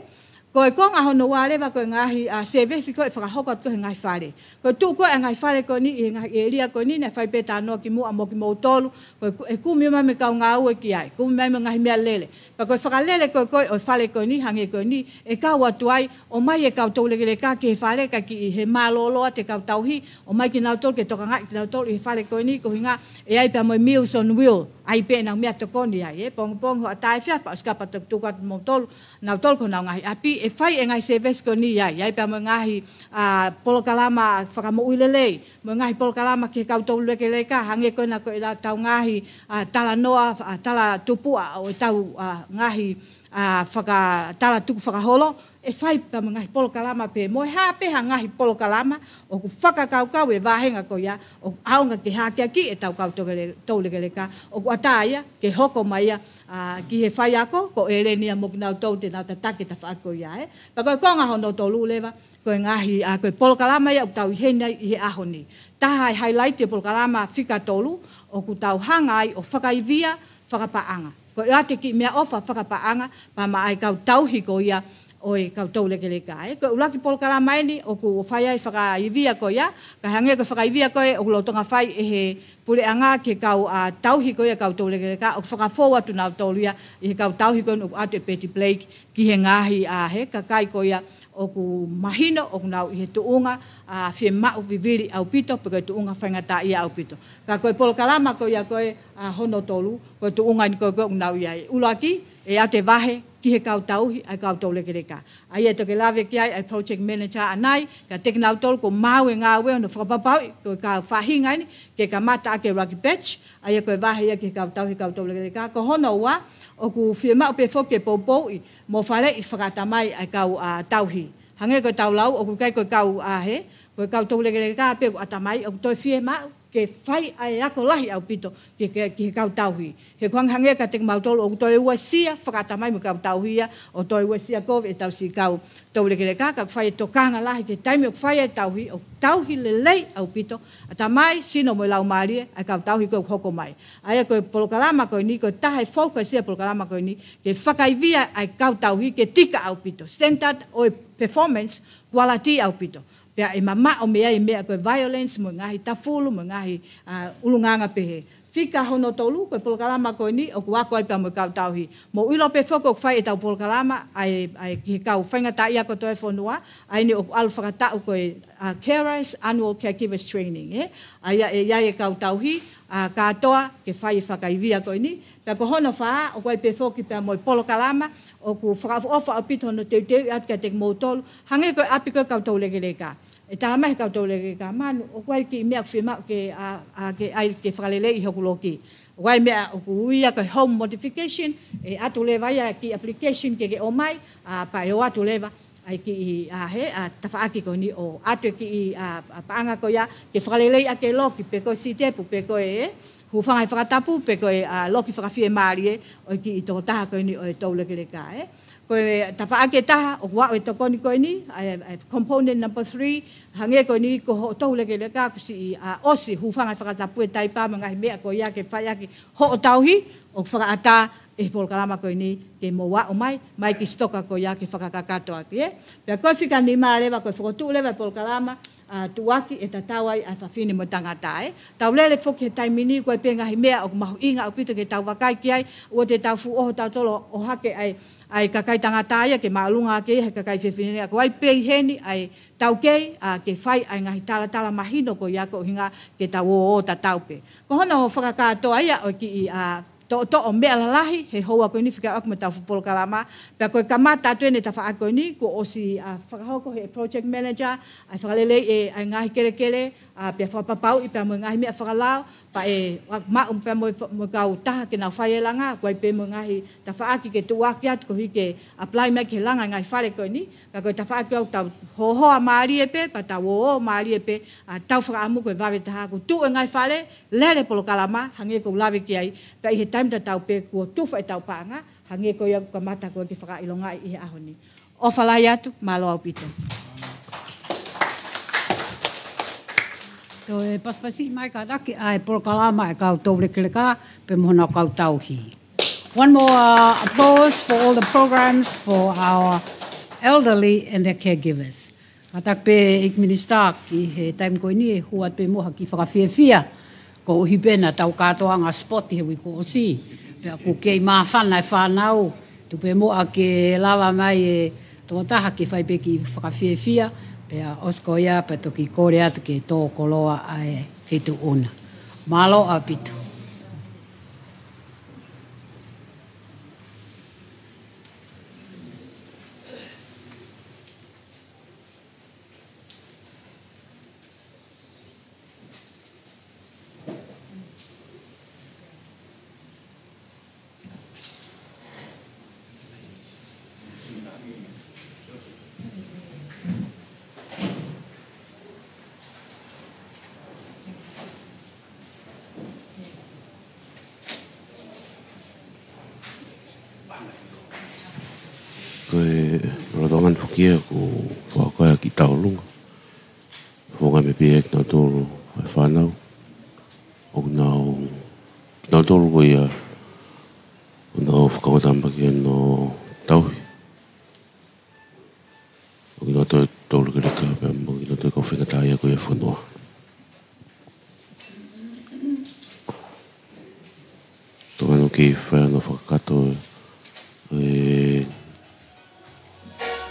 Ko e konga hono ua leva ko e ngaahi, ʻa, sēvesi ko ē ʻe fakahoko atu ko ē he ngaahi fale. Ko e tuʻu ko ē ʻa e ngaahi fale ko eni, ʻi he ngaahi ʻēlia ko eni, naʻe fai pē talanoa kimuʻa mo kimoutolu, ko e ku-, ʻe kumi mai mo e kau ngāue ki ai, kumi mai mo e ngaahi meʻalele. Pea ko e fakalele ko ē ko ē ʻo e fale ko eni, hangē ko eni, ʻe kau atu ai, ʻomai e kau toulekeleka ki he fale, kae kiʻi he mālōlō ʻa e kau tauhi, ʻomai kinautolu ke tokangaʻi kinautolu ʻi he fale ko eni, koeʻuhinga ʻe ʻi ai pea mo e Meals on Wheels, ʻai pē ʻenau meʻatokoni ai, ē, pongipongi, hoʻatā, efiafi, pea ʻosi kapau ʻe toki tuku atu kimoutolu, nautolu ki honau ngaahi ʻapi, ʻe fai e ngaahi sēvesi ko eni ai, ʻi ai pea mo e ngaahi, ʻa, polokalama fakamoʻui lelei, mo e ngaahi polokalama ki he kau toulekeleka, hangē ko ena ko ʻetau ngaahi, ʻa, talanoa, ʻa, talatupuʻa ʻo ʻetau, ʻa, ngaahi, ʻa, faka-, talatukufakaholo, ʻe fai pea mo e ngaahi polokalama pē, mo e hā pē ha ngaahi polokalama, ʻoku fakakaukau e vāhenga ko ia, ʻoku ʻaonga ke hakeakiʻi ʻetau kau toukele-, toulekeleka, ʻoku ʻatā ia, ke hoko mai ia, ʻa, ki he faiako, ko ʻEleni ia mo kinautolu te nau tataki e tafaʻaki ko ia, ē. Pea ko e konga hono tolu leva, ko e ngaahi, ʻa, ko e polokalama ia ʻoku tau ʻi heni ai ʻi he ʻaho ni. Taha e highlight e polokalama fika tolu, ʻoku tau hanga ai ʻo fakaivia fakapaʻanga. Ko e ʻoatu e kiʻi meʻaʻofa fakapaʻanga, pea maʻa e kau tauhi ko ia ʻo e kau toulekeleka. ʻE, ko e ʻuluaki polokalama eni ʻoku fai ai fakaivia ko ia, ka hangē ko e fakaivia ko ē ʻoku lolotonga fai ʻe he puleʻanga ki he kau, ʻa, tauhi ko ia kau toulekeleka, ʻoku fakafou atu nautolu ia ʻi he kau tauhi ko eni ʻoku ʻoatu ʻe Betty Blake ki he ngaahi, ʻa, he kakai ko ia ʻoku mahino ʻoku nau ʻi he tuʻunga, ʻa, fiemaʻu vivili ʻaupito, pe ko e tuʻunga faingataʻaʻia ʻaupito. Ka ko e polokalama ko ia ko ē, ʻa, hono tolu, ko e tuʻunga eni ko ē ʻoku nau ʻi ai. ʻUluaki, ʻe ʻoatu e vahe ki he kau tauhi, ʻa e kau toulekeleka. ʻA ia ʻe toki lave ki ai ʻa e project manager ʻanai, ka teke nautolu kuo maau e ngāue hono fakapapauʻi, ko e kau faʻahinga eni, ke kamata ʻaki e ʻuluaki batch, ʻa ia ko e vahe ia ki he kau tauhi, kau toulekeleka. Ko hono ua, ʻoku fiemaʻu pē foki ke poupouʻi mo faleʻi fakaʻatamai ʻa e kau, ʻa, tauhi. Hangē ko ʻetau lau, ʻoku ʻikai ko e kau, ʻa, he, ko e kau toulekeleka pē ʻoku ʻatamai, ʻoku toe fiemaʻu ke fai ʻa e ako lahi ʻaupito ki, ki, ki he kau tauhi. He ʻoku hangehangē kiate kimautolu ʻoku toe uesia fakaʻatamai mo e kau tauhi ia, ʻo toe uesia kovi ʻetau siʻi kau toulekeleka, ka ʻoku fai e tokanga lahi ki he taimi ʻoku fai ai e tauhi, ʻoku tauhi lelei ʻaupito ʻatamai, sino mo e laumālie ʻa e kau tauhi ko ē ʻoku hoko mai. ʻA ia ko e polokalama ko eni, ko e taha e focus ia e polokalama ko eni, ke fakaivia ʻa e kau tauhi ke tika ʻaupito. Standard ʻo e performance, quality ʻaupito. Pea ʻe mamaʻo mei ai e meʻa ko e violence, mo e ngaahi tafulu, mo e ngaahi, ʻa, ʻulungaanga pehē. Fika hono tolu, ko e polokalama ko eni, ʻoku ako ai pea mo e kau tauhi. Mou ʻilo pē foki ʻoku fai ʻetau polokalama, ʻa e, ʻa e ki he kau faingataʻaʻia kotoa e fonua, ʻa eni ʻoku ʻalu fakataʻu ko e, ʻa, Carers Annual Caregivers Training, ē? ʻA ia ʻe ʻi ai e kau tauhi, ʻa, kātoa ke fai e fakaivia ko eni, pea ko hono fā, ʻoku ʻi ai pē foki pea mo e polokalama, ʻoku fakaʻofoʻofa ʻaupito hono teuteuʻi atu kiate kimoutolu, hangē ko e ʻapi ko ē kau toulekeleka. ʻE tala mai he kau toulekeleka, Manu, ʻoku ʻi ai e kiʻi meʻa ʻoku fiemaʻu ke, ʻa, ʻa, ke ʻai ke fakaleleiʻi hoku loki. ʻOku ʻi ai e meʻa ʻoku ui ia ko e home modification, ʻe ʻoatu leva ia e kiʻi application ke ke ʻomai, ʻa, pea ʻe ʻoatu leva ʻa e kiʻi, ʻa, he, ʻa, tafaʻaki ko eni ʻo ʻoatu e kiʻi, ʻa, ʻa, paʻanga ko ia ke fakaleleiʻi ʻaki e loki, pe ko e sitepu, pe ko e, ē, hūfanga he fakatapu, pe ko e, ʻa, loki fakafiemālie ʻo e kiʻi tokotaha ko eni ʻo e toulekeleka, ē. Ko e tafaʻaki ʻe taha ʻoku aʻu e tokoni ko eni, ʻa e, ʻa e component number three, hangē ko eni ko hoʻo toulekeleka kuo siʻi, ʻa, ʻosi hūfanga he fakatapu e taipa mo e ngaahi meʻa ko ia ke fai ʻaki hoʻo tauhi, ʻoku fakaʻatā ʻe he polokalama ko eni ke mou aʻu mai, mai ki he sitoka ko ia ke fakakakato ʻaki, ē. Pea ko e fika nima leva, ko e fokotuʻu leva e polokalama, ʻa, tuʻuaki ʻe tatau ai ʻa e fafine mo e tangata, ē. Tau lele foki he taimi ni, ko e pē ngaahi meʻa ʻoku mahuʻinga ʻaupito ke tau vakai ki ai, ʻoua te tau fuʻu ʻoho tautolu ʻo ʻohake ai ʻa e kakai tangata ia ke māʻolunga ʻaki ia he kakai fefine, ʻa, ko e ʻai pē ʻi heni ʻa e taukei, ʻa, ke fai ʻa e ngaahi talatala mahino ko ia ko e ʻuhinga ke tau ō ʻo tatau pē. Ko hono fakakātoa ia ʻo e kiʻi, ʻa, toʻotoʻo meʻa lalahi he houa ko eni fekauʻaki mo ʻetau fuʻu polokalama, pea ko e kamata atu eni e tafaʻaki ko eni, kuo ʻosi, ʻa, fakahoko he project manager ʻa e fakaleleiʻi ʻa e ngaahi kelekele, ʻa, pea fakapapauʻi pea mo e ngaahi meʻa fakalao, pea ʻe maʻu pea mo e fa-, mo e kau taha ke nau fai e langa, ʻoku ʻi ai pē mo e ngaahi tafaʻaki ke tuʻuaki atu koeʻuhi ke apply mai ki he langa e ngaahi fale ko eni, ka ko e tafaʻaki ʻoku tau hohoa mālie pē, pea tau ō mālie pē, ʻa, tau fakaʻamu ko e vave taha kuo tuʻu e ngaahi fale, lele polokalama, hangē ko ʻeku lave ki ai, pea ʻi he taimi tatau pē kuo tufa ʻetau paʻanga, hangē ko ia kuo kamata ko ē ke fakaʻilongaʻi ʻi he ʻaho ni. ʻOfa lahi atu, mālō ʻaupito. Toe pasipasi mai kātaki ʻa e polokalama ʻa e kau toulekeleka, pea mo hono kau tauhi. One more, uh, applause for all the programs for our elderly and their caregivers. Kātaki pē ʻEiki Minisitā, ki he taimi ko eni ʻe hū atu pē muʻa ha kiʻi fakafiefia, koeʻuhi pē naʻa tau kātoanga sipoti he uike kuo ʻosi. Pea ʻoku kei māfana e fānau, tuku pē muʻa ke lava mai e tokotaha ke fai pē kiʻi fakafiefia, pea ʻosi ko ia pea toki kole atu ke tō koloa ʻa e feituʻu na. Mālō ʻaupito. Ko e lolotonga ni foki ia ʻoku fakahoko ai e kiʻi tauʻolunga. Founga me pehē kinautolu e fānau. ʻOku nau, kinautolu ko ia, ʻoku nau fakaongo tāmaki ʻenau tauhi. e fonua. Tokanga ke fai hono fakakakato e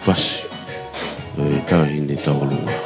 fasi e Taʻahine Tauʻolunga.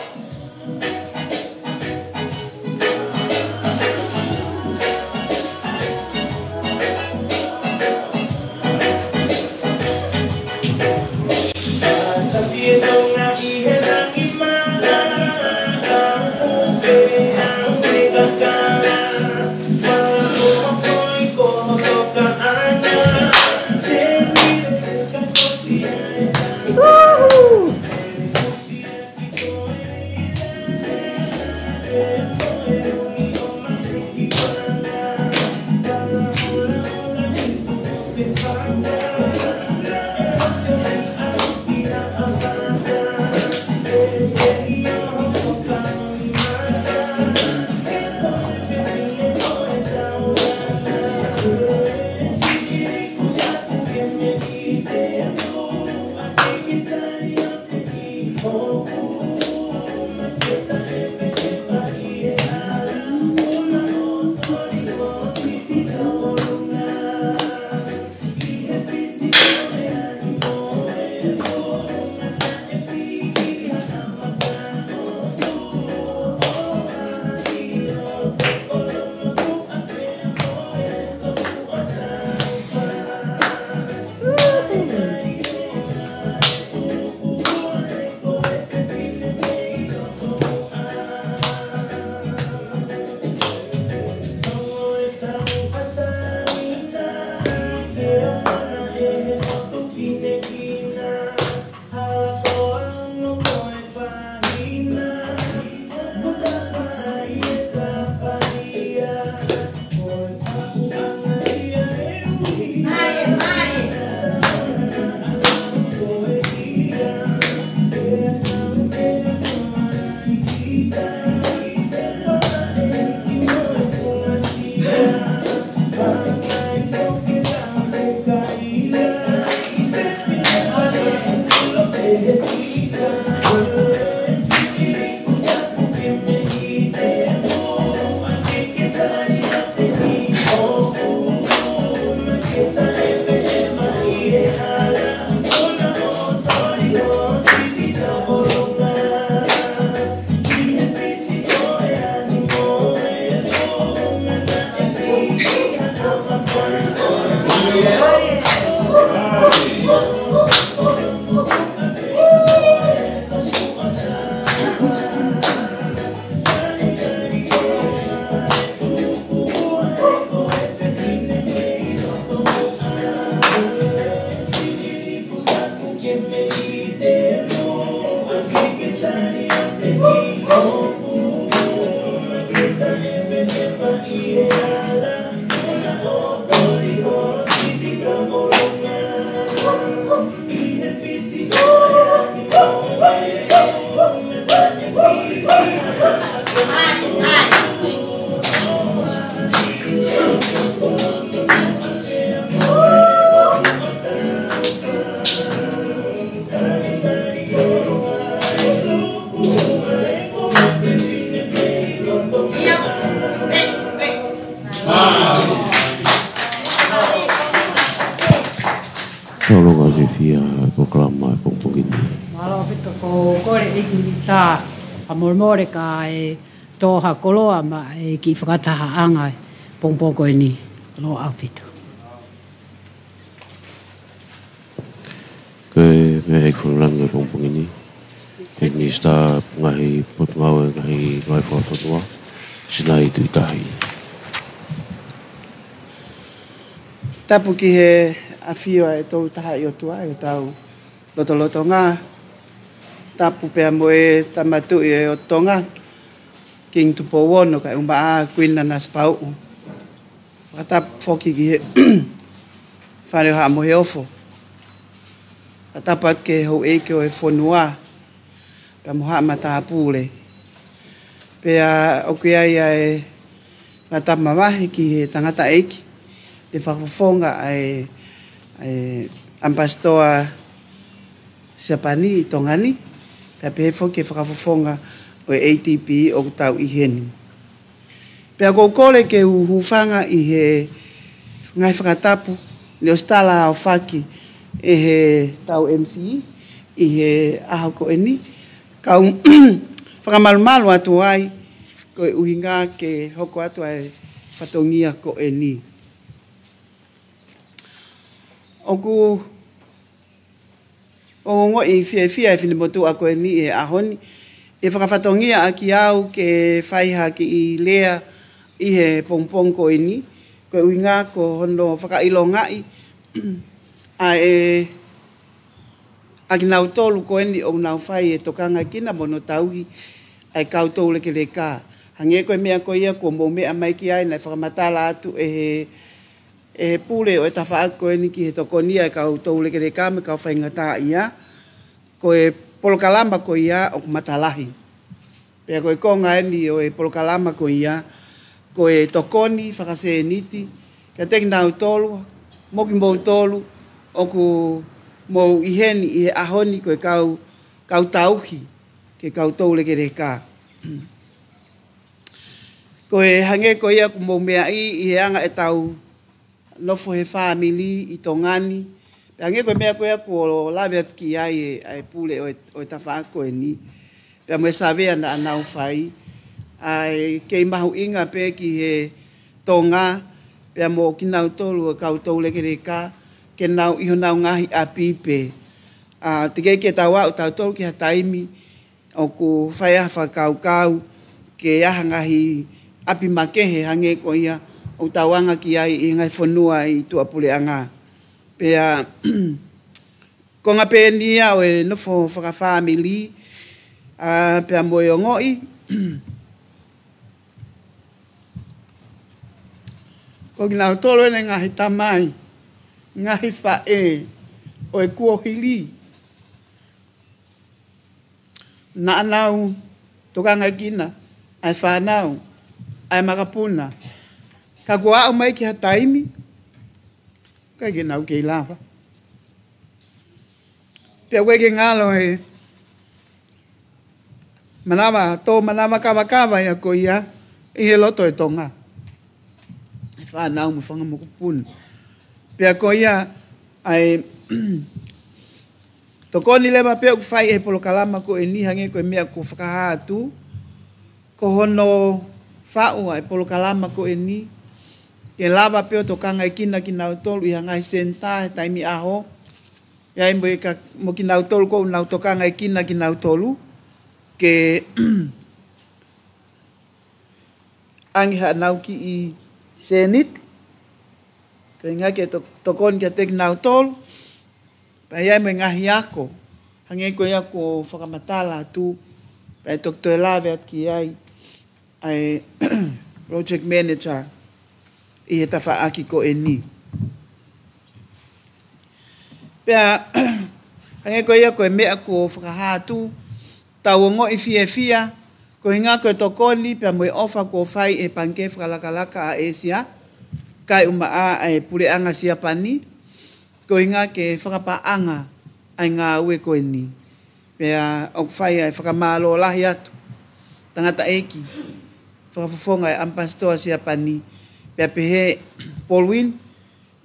Tau lava ʻo fiefia he polokalama he pongipongi ni. Mālō ʻaupito, ko e kole ʻEiki Minisitā, fakamolemole ka e tō ha koloa maʻa e kiʻi fakatahaʻanga he pongipongi ko eni. Mālō ʻaupito. Ko e meʻa ʻEiki Fakalangi he pongipongi ni, ʻEiki Minisitā Ngaahi Potungāue Ngaahi Ngāue Fakafonua, Sinai Tuʻitahi. Tapu ki he ʻafio ʻa e Tolu Tahaʻi ʻOtua ʻi hotau lotolotonga. Tapu pea mo e Tama Tuʻi ʻo Tonga, Kingi Tupou Ono, kae ʻumaʻā Kuini Nanasipauʻu. Fakatapu foki ki he Fale ʻo Haʻa Moheofo. Fakatapu atu ki he houʻeiki ʻo e fonua, pea mo haʻa matāpule. Pea ʻoku ʻi ai ʻa e fakatapu mavahe ki he tangataʻeiki, ʻa e fakafofonga ʻa e, ʻa e ʻAmipasitoa Siapani ʻi Tonga ni, pea pehē foki e fakafofonga ʻo e A T P ʻoku tau ʻi heni. Pea ʻoku ou kole ke u hūfanga ʻi he ngaahi fakatapu ne ʻosi tala ʻo faki ʻe he tau M C ʻi he ʻaho ko eni, kau fakamalumalu atu ai ko e ʻuhinga ke hoko atu ʻa e fatongia ko eni. ʻOku ongoʻi fiefia e finemotuʻa ko eni he ʻaho ni, he fakafatongia ʻaki au ke fai ha kiʻi lea ʻi he pongipongi ko eni, ko e ʻuhinga ko hono fakaʻilongaʻi ʻa e, ʻa kinautolu ko eni ʻoku nau fai e tokangaekina mo hono tauhi ʻa e kau toulekeleka. Hangē ko e meʻa ko ia kuo mou meʻa mai ki ai naʻe fakamatala atu ʻe he ʻe he pule ʻo e tafaʻaki ko eni ki he tokonia e kau toulekeleka mo e kau faingataʻaʻia, ko e polokalama ko ia ʻoku matalahi. Pea ko e konga eni ʻo e polokalama ko ia, ko e tokoni fakasēniti kiate kinautolu mo kimoutolu ʻoku mou ʻi heni ʻi he ʻaho ni ko e kau, kau tauhi ki he kau toulekeleka. Ko e hangē ko ia ʻoku mou meaʻi ʻi he anga ʻetau nofo he fāmili ʻi Tonga ni. Pea hangē ko e meʻa ko ia kuo lave atu ki ai e, ʻa e pule ʻo e, ʻo e tafaʻaki ko eni. Pea mo e savea naʻa nau fai. ʻA e kei mahuʻinga pē ki he Tonga, pea mo kinautolu e kau toulekeleka, ke nau ʻi honau ngaahi ʻapi pē. ʻA, teʻeki ke tau aʻu tautolu ki ha taimi, ʻoku fai ai ha fakakaukau ke ʻi ai ha ngaahi ʻapi makehe hangē ko ia ʻoku tau anga ki ai ʻi he ngaahi fonua ʻi tuʻapuleʻanga. Pea konga pē eni ia ʻo e nofo fakafāmili, ʻa, pea mo e ongoʻi. Ko kinautolu eni ngaahi tamai, ngaahi faʻē ʻo e kuohili. Naʻa nau tokangaekina ʻa e fānau, ʻa e makapuna. Ka kuo aʻu mai ki ha taimi, ʻikai ke nau kei lava. Pea ʻoku ʻikai ke ngalo e manava, tō manava kavakava ia ko ia ʻi he loto ʻo Tonga. ʻE fānau mo e fanga mokopuna. Pea ko ia ʻa e tokoni leva pē ʻoku fai ʻe he polokalama ko eni hangē ko e meʻa kuo fakahā atu, ko hono faʻu ʻa e polokalama ko eni, ke lava pē ʻo tokangaekina kinautolu ʻi ha ngaahi senitā he taimi ʻaho, ʻi ai mo e ka-, mo kinautolu ʻoku nau tokangaekina kinautolu, ke ʻange haʻanau kiʻi sēniti, ko e ʻuhinga ke to-, tokoni kiate kinautolu, pea ʻi ai mo e ngaahi ako, hangē ko ia kuo fakamatala atu, pea toki toe lave atu ki ai, ʻa e project manager ʻi he tafaʻaki ko eni. Pea, hangē ko ia ko e meʻa kuo fakahā atu, tau ongoʻi fiefia, ko e ʻuhinga ko e tokoni, pea mo e ʻofa kuo fai ʻe he Pangikē Fakalakalaka ʻa ʻĒsia, kae ʻumaʻā ʻa e Puleʻanga Siapani, ko e ʻuhinga ke fakapaʻanga ʻa e ngāue ko eni. Pea ʻoku fai ʻa e fakamālō lahi atu, tangataʻeiki, fakafofonga ʻa e ʻAmipasitoa Siapani, pea pehē Polwin,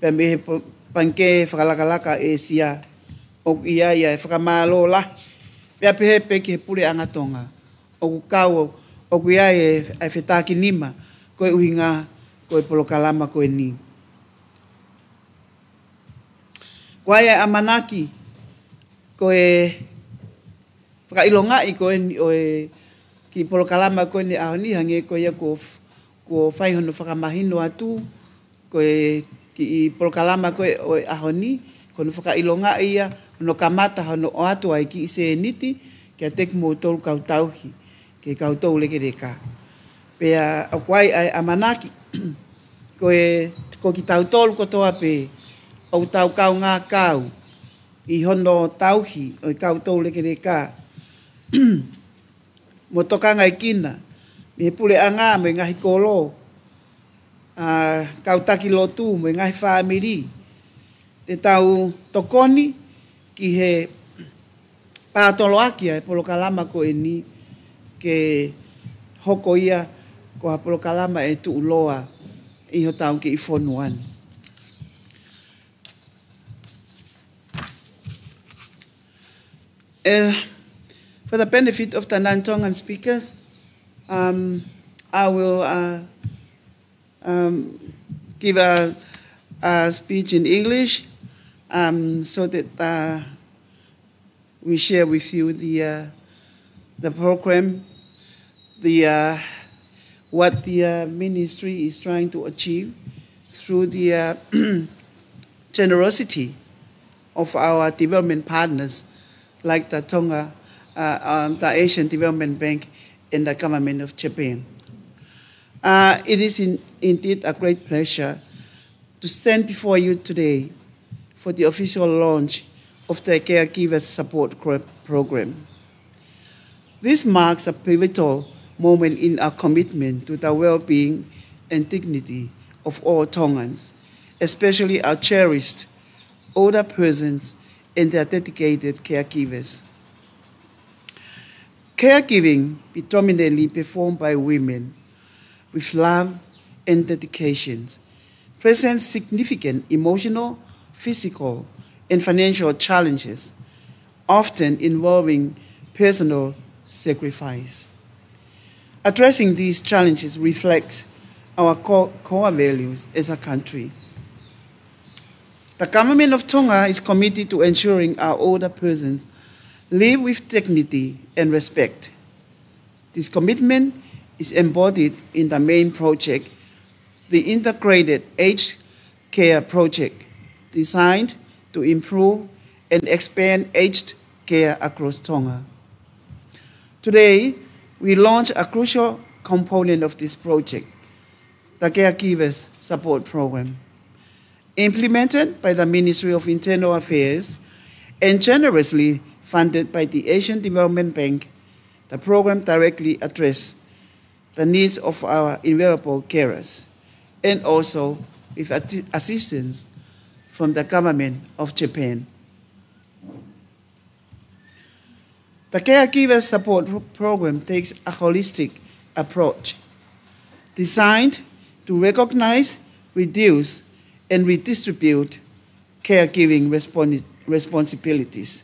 pea mei he po-, Pangikē Fakalakalaka ʻa ʻĒsia, ʻoku ʻi ai ʻa e fakamālō lahi, pea pehē pē ki he Puleʻanga Tonga, ʻoku kau, ʻoku ʻi ai e, ʻa e fetākinima, ko e ʻuhinga, ko e polokalama ko eni. Ko ia e ʻamanaki, ko e fakaʻilongaʻi ko eni ʻo e kiʻi polokalama ko eni ʻaho ni, hangē ko ia kuo f-, kuo fai hono fakamahino atu, ko e kiʻi polokalama ko ē ʻo e ʻaho ni, ko hono fakaʻilongaʻi ia, hono kamata hono ʻoatu ʻa e kiʻi sēniti, kiate kimoutolu kau tauhi, ki he kau toulekeleka. Pea ʻoku ʻi ai ʻa e ʻamanaki, ko e, ko kitautolu kotoa pē, ʻoku tau kaungā kau, ʻi hono tauhi ʻo e kau toulekeleka, mo tokangaekina, mei he puleʻanga, mo e ngaahi kolo, ʻa, kau taki lotu, mo e ngaahi fāmili. Te tau tokoni ki he pātoloaki ʻa e polokalama ko eni, ke hoko ia ko ha polokalama ʻe tuʻuloa ʻi hotau kiʻi fonua ni. Uh, for the benefit of the non-Tongan speakers, um, I will uh, um, give a, a speech in English, um, so that uh, we share with you the, uh, the program, the, uh, what the uh, ministry is trying to achieve through the uh, generosity of our development partners, like the Tonga, uh, um, the Asian Development Bank, and the government of Japan. Uh, it is in, indeed a great pleasure to stand before you today for the official launch of the Caregivers Support Group Program. This marks a pivotal moment in our commitment to the well-being and dignity of all Tongans, especially our cherished older persons and their dedicated caregivers. Caregiving predominantly performed by women with love and dedications presents significant emotional, physical, and financial challenges, often involving personal sacrifice. Addressing these challenges reflects our co-, core values as a country. The government of Tonga is committed to ensuring our older persons live with dignity and respect. This commitment is embodied in the main project, the Integrated Aged Care Project, designed to improve and expand aged care across Tonga. Today, we launch a crucial component of this project, the Caregivers Support Program. Implemented by the Ministry of Internal Affairs and generously funded by the Asian Development Bank, the program directly addresses the needs of our vulnerable carers and also with atti-, assistance from the government of Japan. The Caregiver Support Pro-, Program takes a holistic approach designed to recognize, reduce, and redistribute caregiving respons-, responsibilities.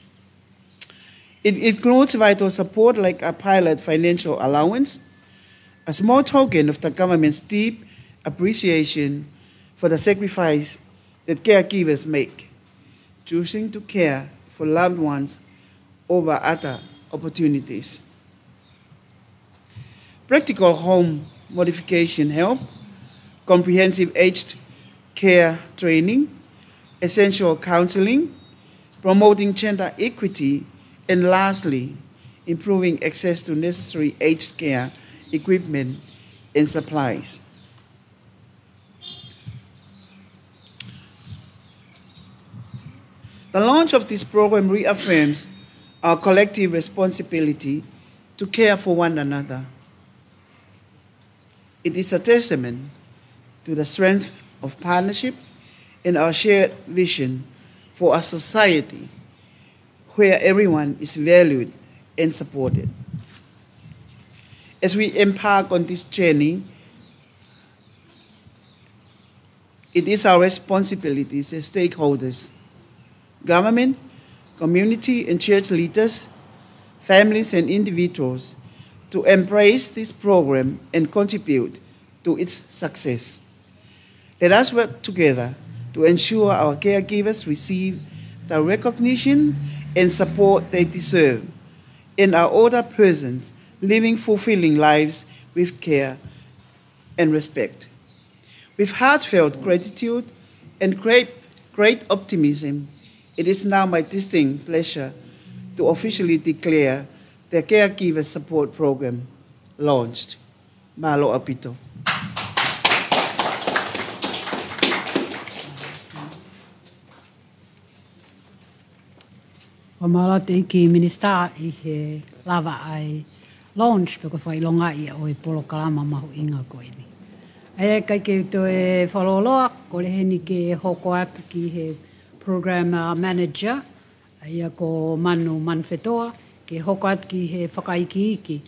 It includes vital support like a pilot financial allowance, a small token of the government's deep appreciation for the sacrifice that caregivers make, choosing to care for loved ones over other opportunities. Practical home modification help, comprehensive aged care training, essential counseling, promoting gender equity, and lastly, improving access to necessary aged care equipment and supplies. The launch of this program reaffirms our collective responsibility to care for one another. It is a testament to the strength of partnership and our shared vision for a society where everyone is valued and supported. As we embark on this journey, it is our responsibilities as stakeholders, government, community and church leaders, families and individuals, to embrace this program and contribute to its success. Let us work together to ensure our caregivers receive the recognition and support they deserve, and our older persons living fulfilling lives with care and respect. With heartfelt gratitude and great, great optimism, it is now my distinct pleasure to officially declare the Caregiver Support Program launched. Mālō ʻaupito. Fakamālō atu ʻEiki Minisitā ʻi he lava ʻa e launch pe ko e fakaʻilongaʻi ʻo e polokalama mahuʻinga ko eni. ʻA ia ʻikai ke u toe fakalōloa, kole heni ke hoko atu ki he program, uh, manager, ʻa ia ko Manu Manufetoa, ke hoko atu ki he fakaikiiki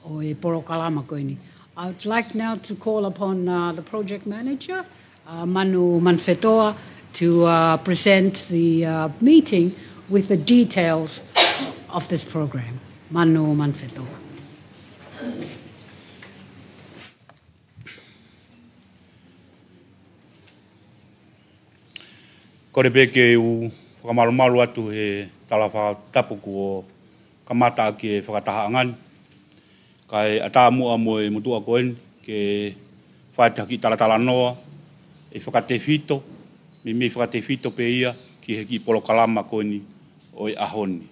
ʻo e polokalama ko eni. I would like now to call upon, uh, the project manager, uh, Manu Manufetoa, to, uh, present the, uh, meeting with the details of this program. Manu Manufetoa. Kole pē ke u fakamalumalu atu he tala fakatapu kuo kamata ʻaki e fakatahaʻanga ni. Kae ʻatā muʻa mo e motuʻa ko eni ke fai ha kiʻi talatalanoa ʻe fakatefito, meimei fakatefito pē ia ki he kiʻi polokalama ko eni ʻo e ʻaho ni.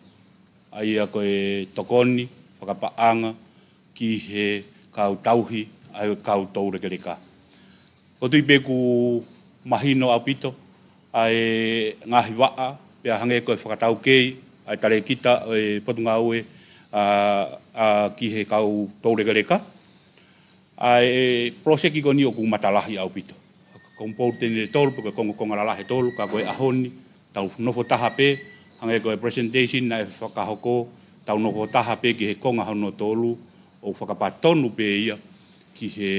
ʻA ia ko e tokoni fakapaʻanga ki he kau tauhi ʻa e kau toulekeleka. ʻOku ou tui pē ʻoku mahino ʻaupito ʻa e ngaahi vaʻa, pea hangē ko e fakataukei ʻa e talēkita ʻo e Potungāue, ʻa, ʻa, ki he kau toulekeleka. ʻA e poloseki ko eni ʻoku matalahi ʻaupito. Ko e pō teni ʻe tolu, pe ko e kongokonga lalahi ʻe tolu, ka ko e ʻaho ni, tau nofo taha pē, hangē ko e presentation naʻe fakahoko, tau nofo taha pē ki he konga hono tolu, ʻo fakapatonu pē ia ki he,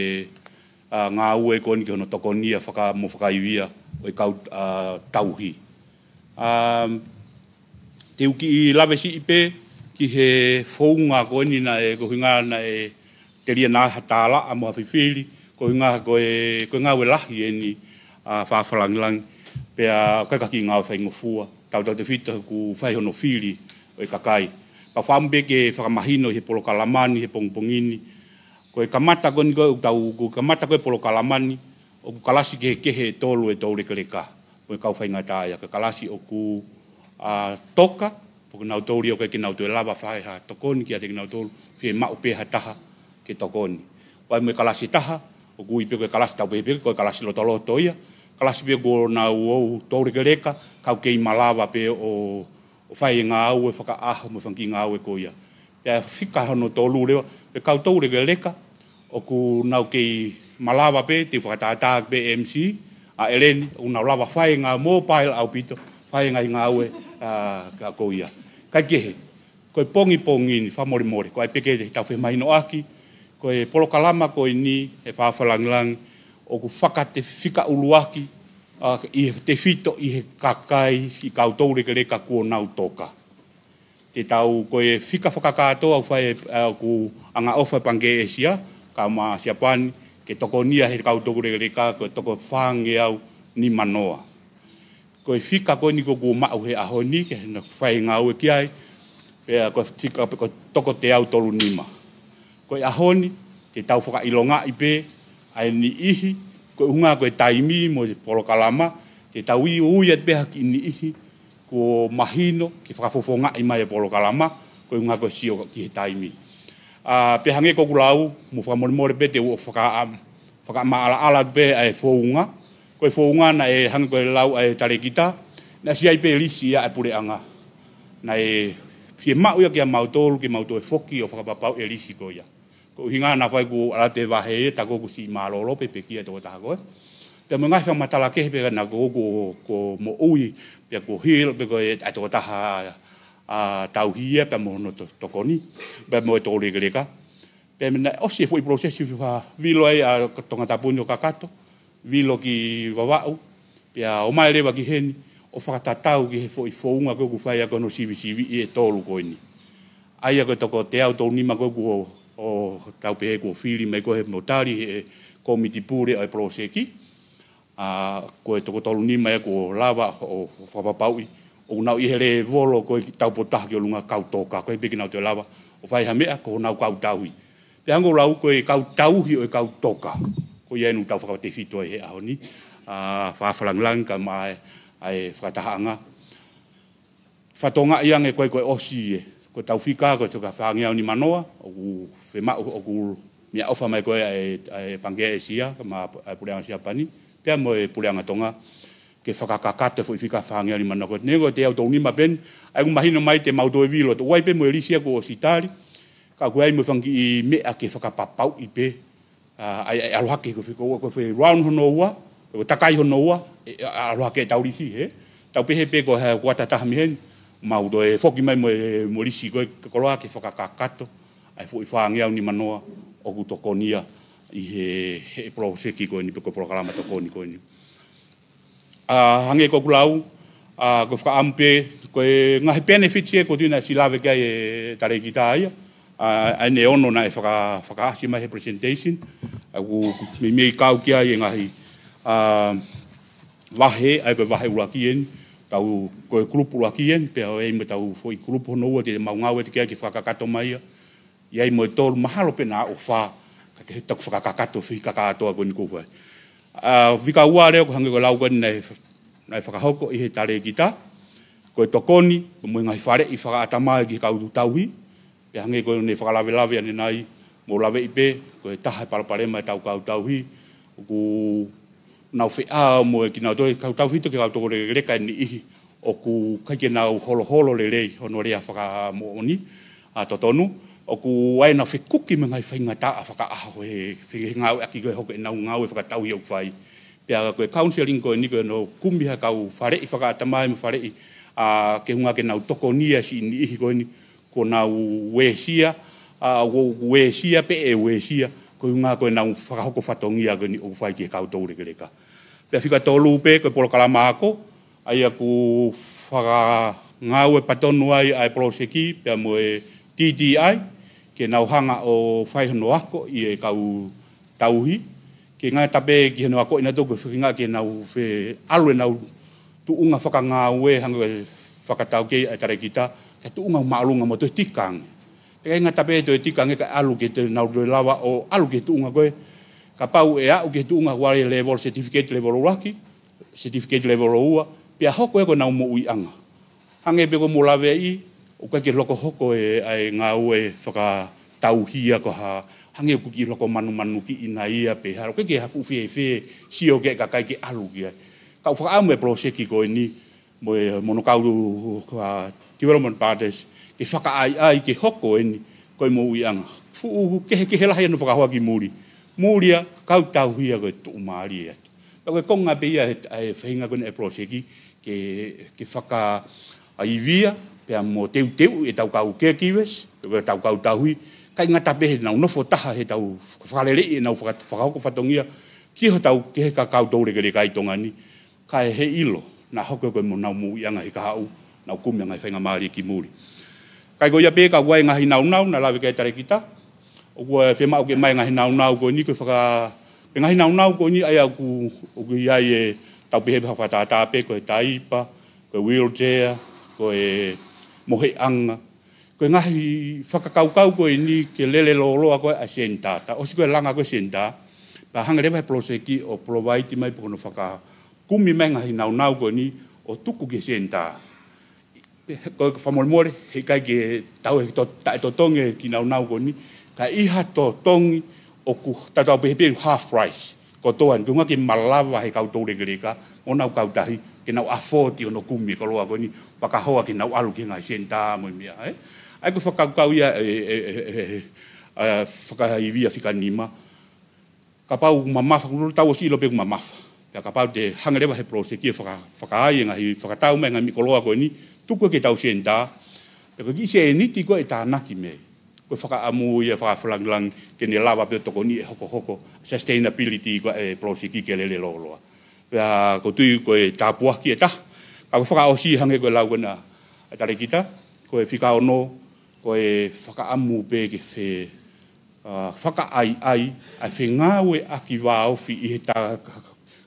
ʻa, ngāue ko eni ki hono tokonia faka-, mo fakaivia ʻo e kau, ʻa, tauhi. ʻA, te u kiʻi lave siʻi pē ki he founga ko eni naʻe, ko e ʻuhinga naʻe telia naʻa ha tālaʻa mo ha fifili, ko e ʻuhinga ko e, ko e ngāue lahi eni, ʻa, fakafakalāngilangi, pea ʻoku ʻikai ko ha kiʻi ngāue faingofua, tautautefito ʻoku fai hono fili ʻo e kakai. Ka fakaʻamu pē ke fakamahino ʻi he polokalama ni, he pongipongi ni, ko e kamata ko eni ko e tau, ko e kamata ko e polokalama ni, ʻoku kalasi kehekehe ʻe tolu e toulekeleka mo e kau faingataʻaʻia. Ko e kalasi ʻoku, ʻa, toka, pe ko kinautolu ia ʻoku ʻikai ke nau toe lava fai ha tokoni kiate kinautolu, fiemaʻu pē ha taha ke tokoni. Pea mo e kalasi ʻe taha, ʻoku ui pē ko e kalasi tau pehē pē, ko e kalasi lotoloto ia. Kalasi pē kuo nau ō toulekeleka, ka ʻoku kei malava pē ʻo, ʻo fai e ngāue fakaʻaho mo e fanga kiʻi ngāue ko ia. Pea fika hono tolu leva, e kau toulekeleka, ʻoku nau kei malava pē, te u fakatātā pē M C, ʻa ʻEleni, ʻoku nau lava fai e ngāue mobile ʻaupito, fai e ngaahi ngāue, ʻa, ka ko ia. Kae kehe, ko e pongipongi ni fakamolemole, ko e peke te tau femahinoʻaki, ko e polokalama ko eni, ʻe fakafakalāngilangi, ʻoku fakate-, fika ʻuluaki, ʻa, ʻi he tefito ʻi he kakai, ʻi he kau toulekeleka kuo nau toka. Te tau, ko e fika fakakātoa ʻoku fai, ʻa, ʻoku angaʻofa Pangikē ʻĒsia, kae ʻumaʻā Siapani, ke tokonia he kau toulekeleka, ko e toko fāngeau nimanoa. Ko e fika ko eni ʻoku maʻu he ʻaho ni, ke na fai ngāue ki ai, pea ko e fika, ko e toko teau tolu nima. Ko e ʻaho ni, te tau fakaʻilongaʻi pē, ʻa e niʻihi, ko e ʻuhinga ko e taimi mo e polokalama, te tau ui, ui atu pē ha kiʻi niʻihi, kuo mahino ke fakafofongaʻi mai e polokalama, ko e ʻuhinga ko e sio ki he taimi. ʻA, pea hangē ko ʻeku lau, mou fakamolemole pē te u ʻo faka-, fakamaʻalaʻala pē ʻa e founga. Ko e founga naʻe hangē ko e lau ʻa e talēkita, naʻe ʻasi ai pē lisi ia ʻa e puleʻanga. Naʻe fiemaʻu ia kia mautolu, ke mau toe foki ʻo fakapapauʻi e lisi ko ia. Ko e ʻuhinga naʻa fai ʻeku ʻalu atu he vahe ia, tā ko ʻeku siʻi mālōlō pē, pekia e tokotaha ko ē. Pea mo e ngaahi fakamatala kehe pē naʻa ko ʻeku, ko moʻui, pea ko hilo, pe ko e, ʻa e tokotaha, ʻa, tauhi ia, pea mo hono to-, tokoni, pea mo e toulekeleka. Pea mei naʻe ʻosi e foʻi polosesi fakavilo ai ʻa Tongatapu ni ʻo kakato, vilo ki Vavaʻu, pea ō mai leva ki heni, ʻo fakatatau ki he foʻi founga ko ē ʻoku fai ʻaki hono sivisiviʻi e tolu ko eni. ʻA ia ko e toko teau tolu nima ko ē kuo, ʻo tau pehē kuo fili mai ko ē mo tali he kōmiti pule ʻo e poloseki. ʻA, ko e toko tolu nima ia kuo lava ʻo fakapapauʻi, ʻoku nau ʻi he lēvolo ko ē ki taupotu taha ki ʻolunga kau toka, ʻoku ʻikai pē ke nau toe lava ʻo fai ha meʻa, ko honau kau tauhi. Pea hangē ko e lau ko e kau tauhi ʻo e kau toka. Ko ia eni ʻoku tau fakatefito ai he ʻaho ni, ʻa, fakafakalāngilangi kae ʻumaʻā e, ʻa e fakatahaʻanga. Fakatokangaʻi ange ko e, ko e ʻosi e, ko e tau fika, ko e toko fāngeau nimanoa, ʻoku fiemaʻu, ʻoku meʻaʻofa mai ko ē ʻa e, ʻa e Pangikē ʻĒsia, kae ʻumaʻā e puleʻanga Siapani, pea mo e puleʻanga Tonga, ke fakakakato e foʻi fika fāngeau nimanoa ko ē. Neongo e teau tolu nima pē eni, ʻa ia ʻoku mahino mai te mau toe vilo atu. ʻOku ʻi ai pē mo e lisi ia kuo ʻosi tali, ka ʻoku ʻi ai mo e fanga kiʻi meʻa ke fakapapauʻi pē, ʻa, ʻa e, ʻa e ʻalu hake ko e fika, ko e fika round hono ua, ko e takai hono ua, ʻe, ʻa, ʻalu hake e tau lisi, hē? Tau pehē pē ko e hā, kuata taha mei heni, mau toe foki mai mo e, mo e lisi ko ē, ke koloa ke fakakakato ʻa e foʻi fāngeau nimanoa ʻoku tokonia ʻi he, he poloseki ko eni pe ko e polokalama tokoni ko eni. ʻA, hangē ko ʻeku lau, ʻa, ko e fakaʻamu pē, ko e ngaahi benefits ia ko tina si lave ki ai e talēkita ia, ʻa, ʻa ʻene ono naʻe faka-, fakaʻasi mai he presentation, ʻa, ʻoku meimei kau ki ai e ngaahi, ʻa, vahe, ʻa ia ko e vahe ʻuluaki eni, tau, ko e kulupu ʻuluaki eni, pea ʻi ai mo e tau foʻi kulupu hono ua te mau ngāue atu ki ai ke fakakakato mai ia. ʻI ai mo e tolu mahalo pē naʻa ʻofa, ka ke taku fakakakato fei kakatoa ko eni ko fai. ʻA, fika ua leo ko hangē ko e lau ko eni naʻe, naʻe fakahoko ʻi he talēkita, ko e tokoni, mo e ngaahi faleʻi fakaʻatamai ki he kau tauhi, pea hangē ko ʻene fakalavelave ʻanenai, mo laveʻi pē, ko e taha e palopalema e tau kau tauhi, ʻoku nau feʻao mo e kinautolu e kau tauhi to ke kau toko lekeleka e niʻihi, ʻoku ʻikai ke nau holoholo lelei hono lea fakamoʻoni, ʻa, totonu, ʻoku ʻi ai ʻenau fekuki mo e ngaahi faingataʻa fakaʻaho he, he ngāueʻaki ko e hoko ʻenau ngāue fakatauhi ʻoku fai. Pea ko e counseling ko eni ko hono kumi ha kau faleʻi fakaʻatamai mo faleʻi, ʻa, ke hanga ke nau tokonia siʻi niʻihi ko eni, ko ʻenau uesia, ʻa, ʻoku uesia pē ʻe uesia, ko e ʻuhinga ko ʻenau fakahoko fatongia ko eni ʻoku fai ki he kau tau lekeleka. Pea fika tolu pē ko e polokalama ako, ʻa ia ʻoku fakangāue patonu ai ʻa e poloseki, pea mo e T T I, ke nau hanga ʻo fai hono ako ʻi he kau tauhi, ke ngata pē ki hono ako ʻi nautolu ko e feinga ke nau feʻalu ʻenau tuʻunga fakangāue hangē ko e fakataukei ʻa e talēkita, ke tuʻunga māʻolunga mo toe tika ange. Pea ʻikai ngata pē toe tika ange ka ʻalu ke te nau toe lava ʻo ʻalu ki he tuʻunga ko ē, kapau ʻe aʻu ki he tuʻunga ʻoku ʻi ai e level certificate level ʻuluaki, certificate level ua, pea hoko ia ko ʻenau moʻuiʻanga. Hangē pē ko hoʻomou laveʻi, ʻoku ʻikai ke loko hoko e, ʻa e ngāue fakatauhi ia ko ha, hangē ʻoku kiʻi loko manumanukiʻi ʻi ai ia pe ha, ʻoku ʻikai ke ha fuʻu fiefia, sio ki he kakai ke ʻalu ki ai. Ka ʻoku fakaʻamu e poloseki ko eni, mo e, mo hono kau, ʻa, development partners, ke fakaʻaiʻai ke hoko eni, ko e moʻuiʻanga. Fuʻu kehekehe lahi hono fakahoa ki muli. Muli ia, kau tauhi ia ko e tuʻumālie atu. Pea ko e konga pē ia he, he feinga ko eni e poloseki, ke, ke fakaivia, pea mo teuteuʻi e tau kau caregivers, pe ko e tau kau tauhi, ʻikai ngata pē heʻenau nofo taha he tau fakalelei ʻenau faka-, fakahoko fatongia, ki hotau, ki he kau tau lekeleka ʻi Tonga ni, kae he ʻilo, naʻa hoko ko e mo nau moʻuiʻanga he kahaʻu, nau kumi ʻa e ngaahi faingamālie ki muli. Kae ko ia pē ka ʻoku ʻi ai e ngaahi nāunau, naʻe lave ki ai e talēkita, ʻoku ʻi ai e fiemaʻu ke ʻomai e ngaahi nāunau ko eni ko e faka-, e ngaahi nāunau ko eni ʻa ia ʻoku, ʻoku ʻi ai e tau pehē fakatātā pē ko e taipa, ko e wheelchair, ko e moheʻanga, ko e ngaahi fakakaukau ko eni ke lele lōloa ko ē ʻa e senitā. Taʻosi ko e langa ko ē senitā, pea hanga leva he poloseki ʻo provide mai pe ko hono fakakumi mai e ngaahi nāunau ko eni ʻo tuku ki he senitā. Ko e fakamolemole, heʻikai ke tau he to-, taʻetotongi e kiʻi nāunau ko eni, ka ʻi ha totongi ʻoku tatau pē he pē half price. Kotoa eni, ko e ʻuhinga ke malava he kau tau lekeleka, mo ʻenau kau tauhi, ke nau afford hono kumi e koloa ko eni, fakahoa ke nau ʻalu ki he ngaahi senitā mo e meʻa, ē? ʻA ia ko e fakakaukau ia e, e, e, e, e, ʻa, fakaivia fika nima. Kapau ʻoku mamafa, ʻoku tau ʻosi ʻilo pē ʻoku mamafa. Pea kapau te hanga leva he poloseki ʻo faka-, fakaai e ngaahi, fakatau mai e ngaahi meʻi koloa ko eni, tuku ki he tau senitā. Pea ko e kiʻi sēniti ko ē ʻe tānaki mei ai. Ko e fakaʻamu ia fakafalangilangi ke ne lava pē ʻo tokoni e hokohoko, sustainability ko ē e poloseki ke lele lōloa. Pea ʻoku ou tui ko e tāpuaki ʻe taha. Ka ko e fakaʻosi hangē ko e lau ko ena ʻa e talēkita, ko e fika ono, ko e fakaʻamu pē ke fe-, ʻa, fakaʻaiʻai, ʻa e fengāueʻaki vāofi ʻi he ta-,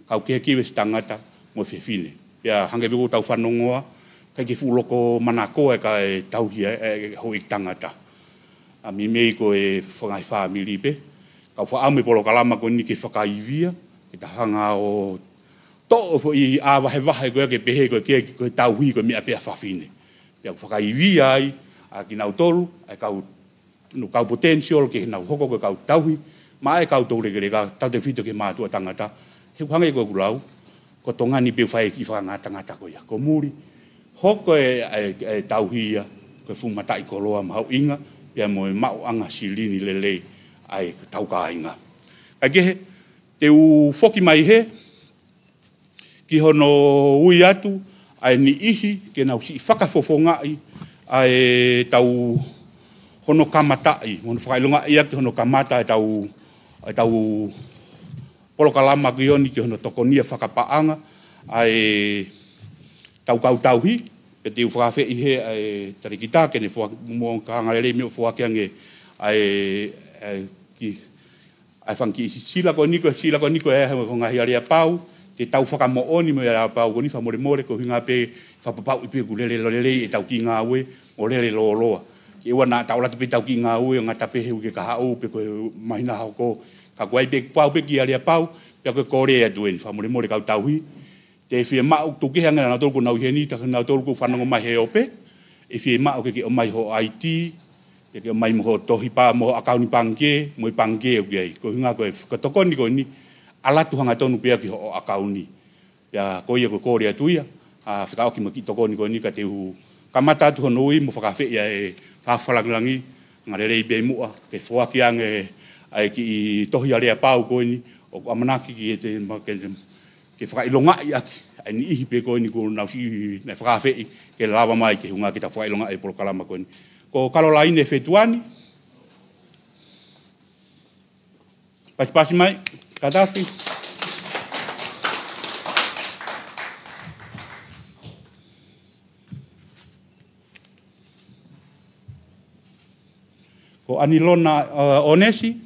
kau caregivers tangata mo fefine. Pea hangē pē ko ʻetau fanongoa, ʻikai ke fuʻu loko manakoa e kau tauhi e, e, e houʻeiki tangata. ʻA, meimei ko e fanga e fāmili pē. Ka ʻoku fakaʻamu e polokalama ko eni ke fakaivia, ke ta hanga ʻo toʻo foʻi ʻā vahevahe ko ē ke pehē ko e ke, ko e tauhi ko e meʻa pē ʻa fafine. Pea ʻoku fakaivia ai, ʻa kinautolu, ʻa e kau no kau potential ke nau hoko ko e kau tauhi, mo e kau tau lekeleka, tautefito ki he mātuʻa tangata. He ʻoku hangē ko ʻeku lau, ko Tonga ni pē ʻoku fai e kiʻi fakangatangata ko ia. Ko muli, hoko e, e, e tauhi ia, ko e fuʻu mataʻikoloa mahuʻinga, pea mo e maʻuʻanga silini lelei ʻa e tau kāinga. Kae kehe, te u foki mai hē, ki hono ui atu ʻa e niʻihi ke nau siʻi fakafofongaʻi ʻa e tau hono kamataʻi, hono fakaʻilongaʻi ʻaki hono kamata ʻetau, ʻetau polokalama ko eni ki hono tokonia fakapaʻanga ʻa ʻetau kau tauhi, pea te u fakaafeʻi he ʻa e talēkita ke ne foaki mo ka angalelei mei ʻo foaki ange ʻa e, ʻa e ki ʻa e fanga kiʻi sila ko eni ko, sila ko eni ko e, ko e ngaahi aleapau, te tau fakamoʻoni mo e aleapau ko eni fakamolemole, ko e ʻuhinga pē fakapapauʻi pē ʻoku lele lelei ʻetau kiʻi ngāue, ʻo lele lōloa. Ke ʻoua naʻa tau ʻalu atu pē ʻetau kiʻi ngāue, ʻo ngata pē he uike kahaʻu, pe ko e māhina hoko, ka ko e ʻai pē pau pē kiʻi aleapau, pea ko e kole atu eni, fakamolemole kau tauhi, te fiemaʻu tuku kehe ange ʻa nautolu ʻoku nau ʻi heni, tā nautolu ʻoku fanongo mai he ope, ʻe fiemaʻu ke ke ʻomai hoʻo I D, ke ke ʻomai mo hoʻo tohi pā, mo hoʻo ʻakauni pangikē, mo e pangikē ʻoku ʻi ai. Ko e ʻuhinga ko e, ko e tokoni ko eni, ʻalu atu hangatonu pē ia ki hoʻo ʻakauni. Pea ko ia ko e kole atu ia, ʻa, fekauʻaki mo e kiʻi tokoni ko eni ka te u kamata atu hono ui mo fakaafeʻi ʻa e Fakafa Langilangi, angalelei pē muʻa, ke foaki ange ʻa e kiʻi tohi aleapau ko eni, ʻoku ʻamanaki ke te, ma, ke te, ke fakaʻilongaʻi ʻaki ʻa e niʻihi pē ko eni kuo nau siʻi naʻe fakaafeʻi ke lava mai ke ʻuhinga ke ta fakaʻilongaʻi e polokalama ko eni. Ko Kalolaine Fetuani. Pasipasi mai, kātaki. Ko ʻAnilona, ʻa, ʻOnesi.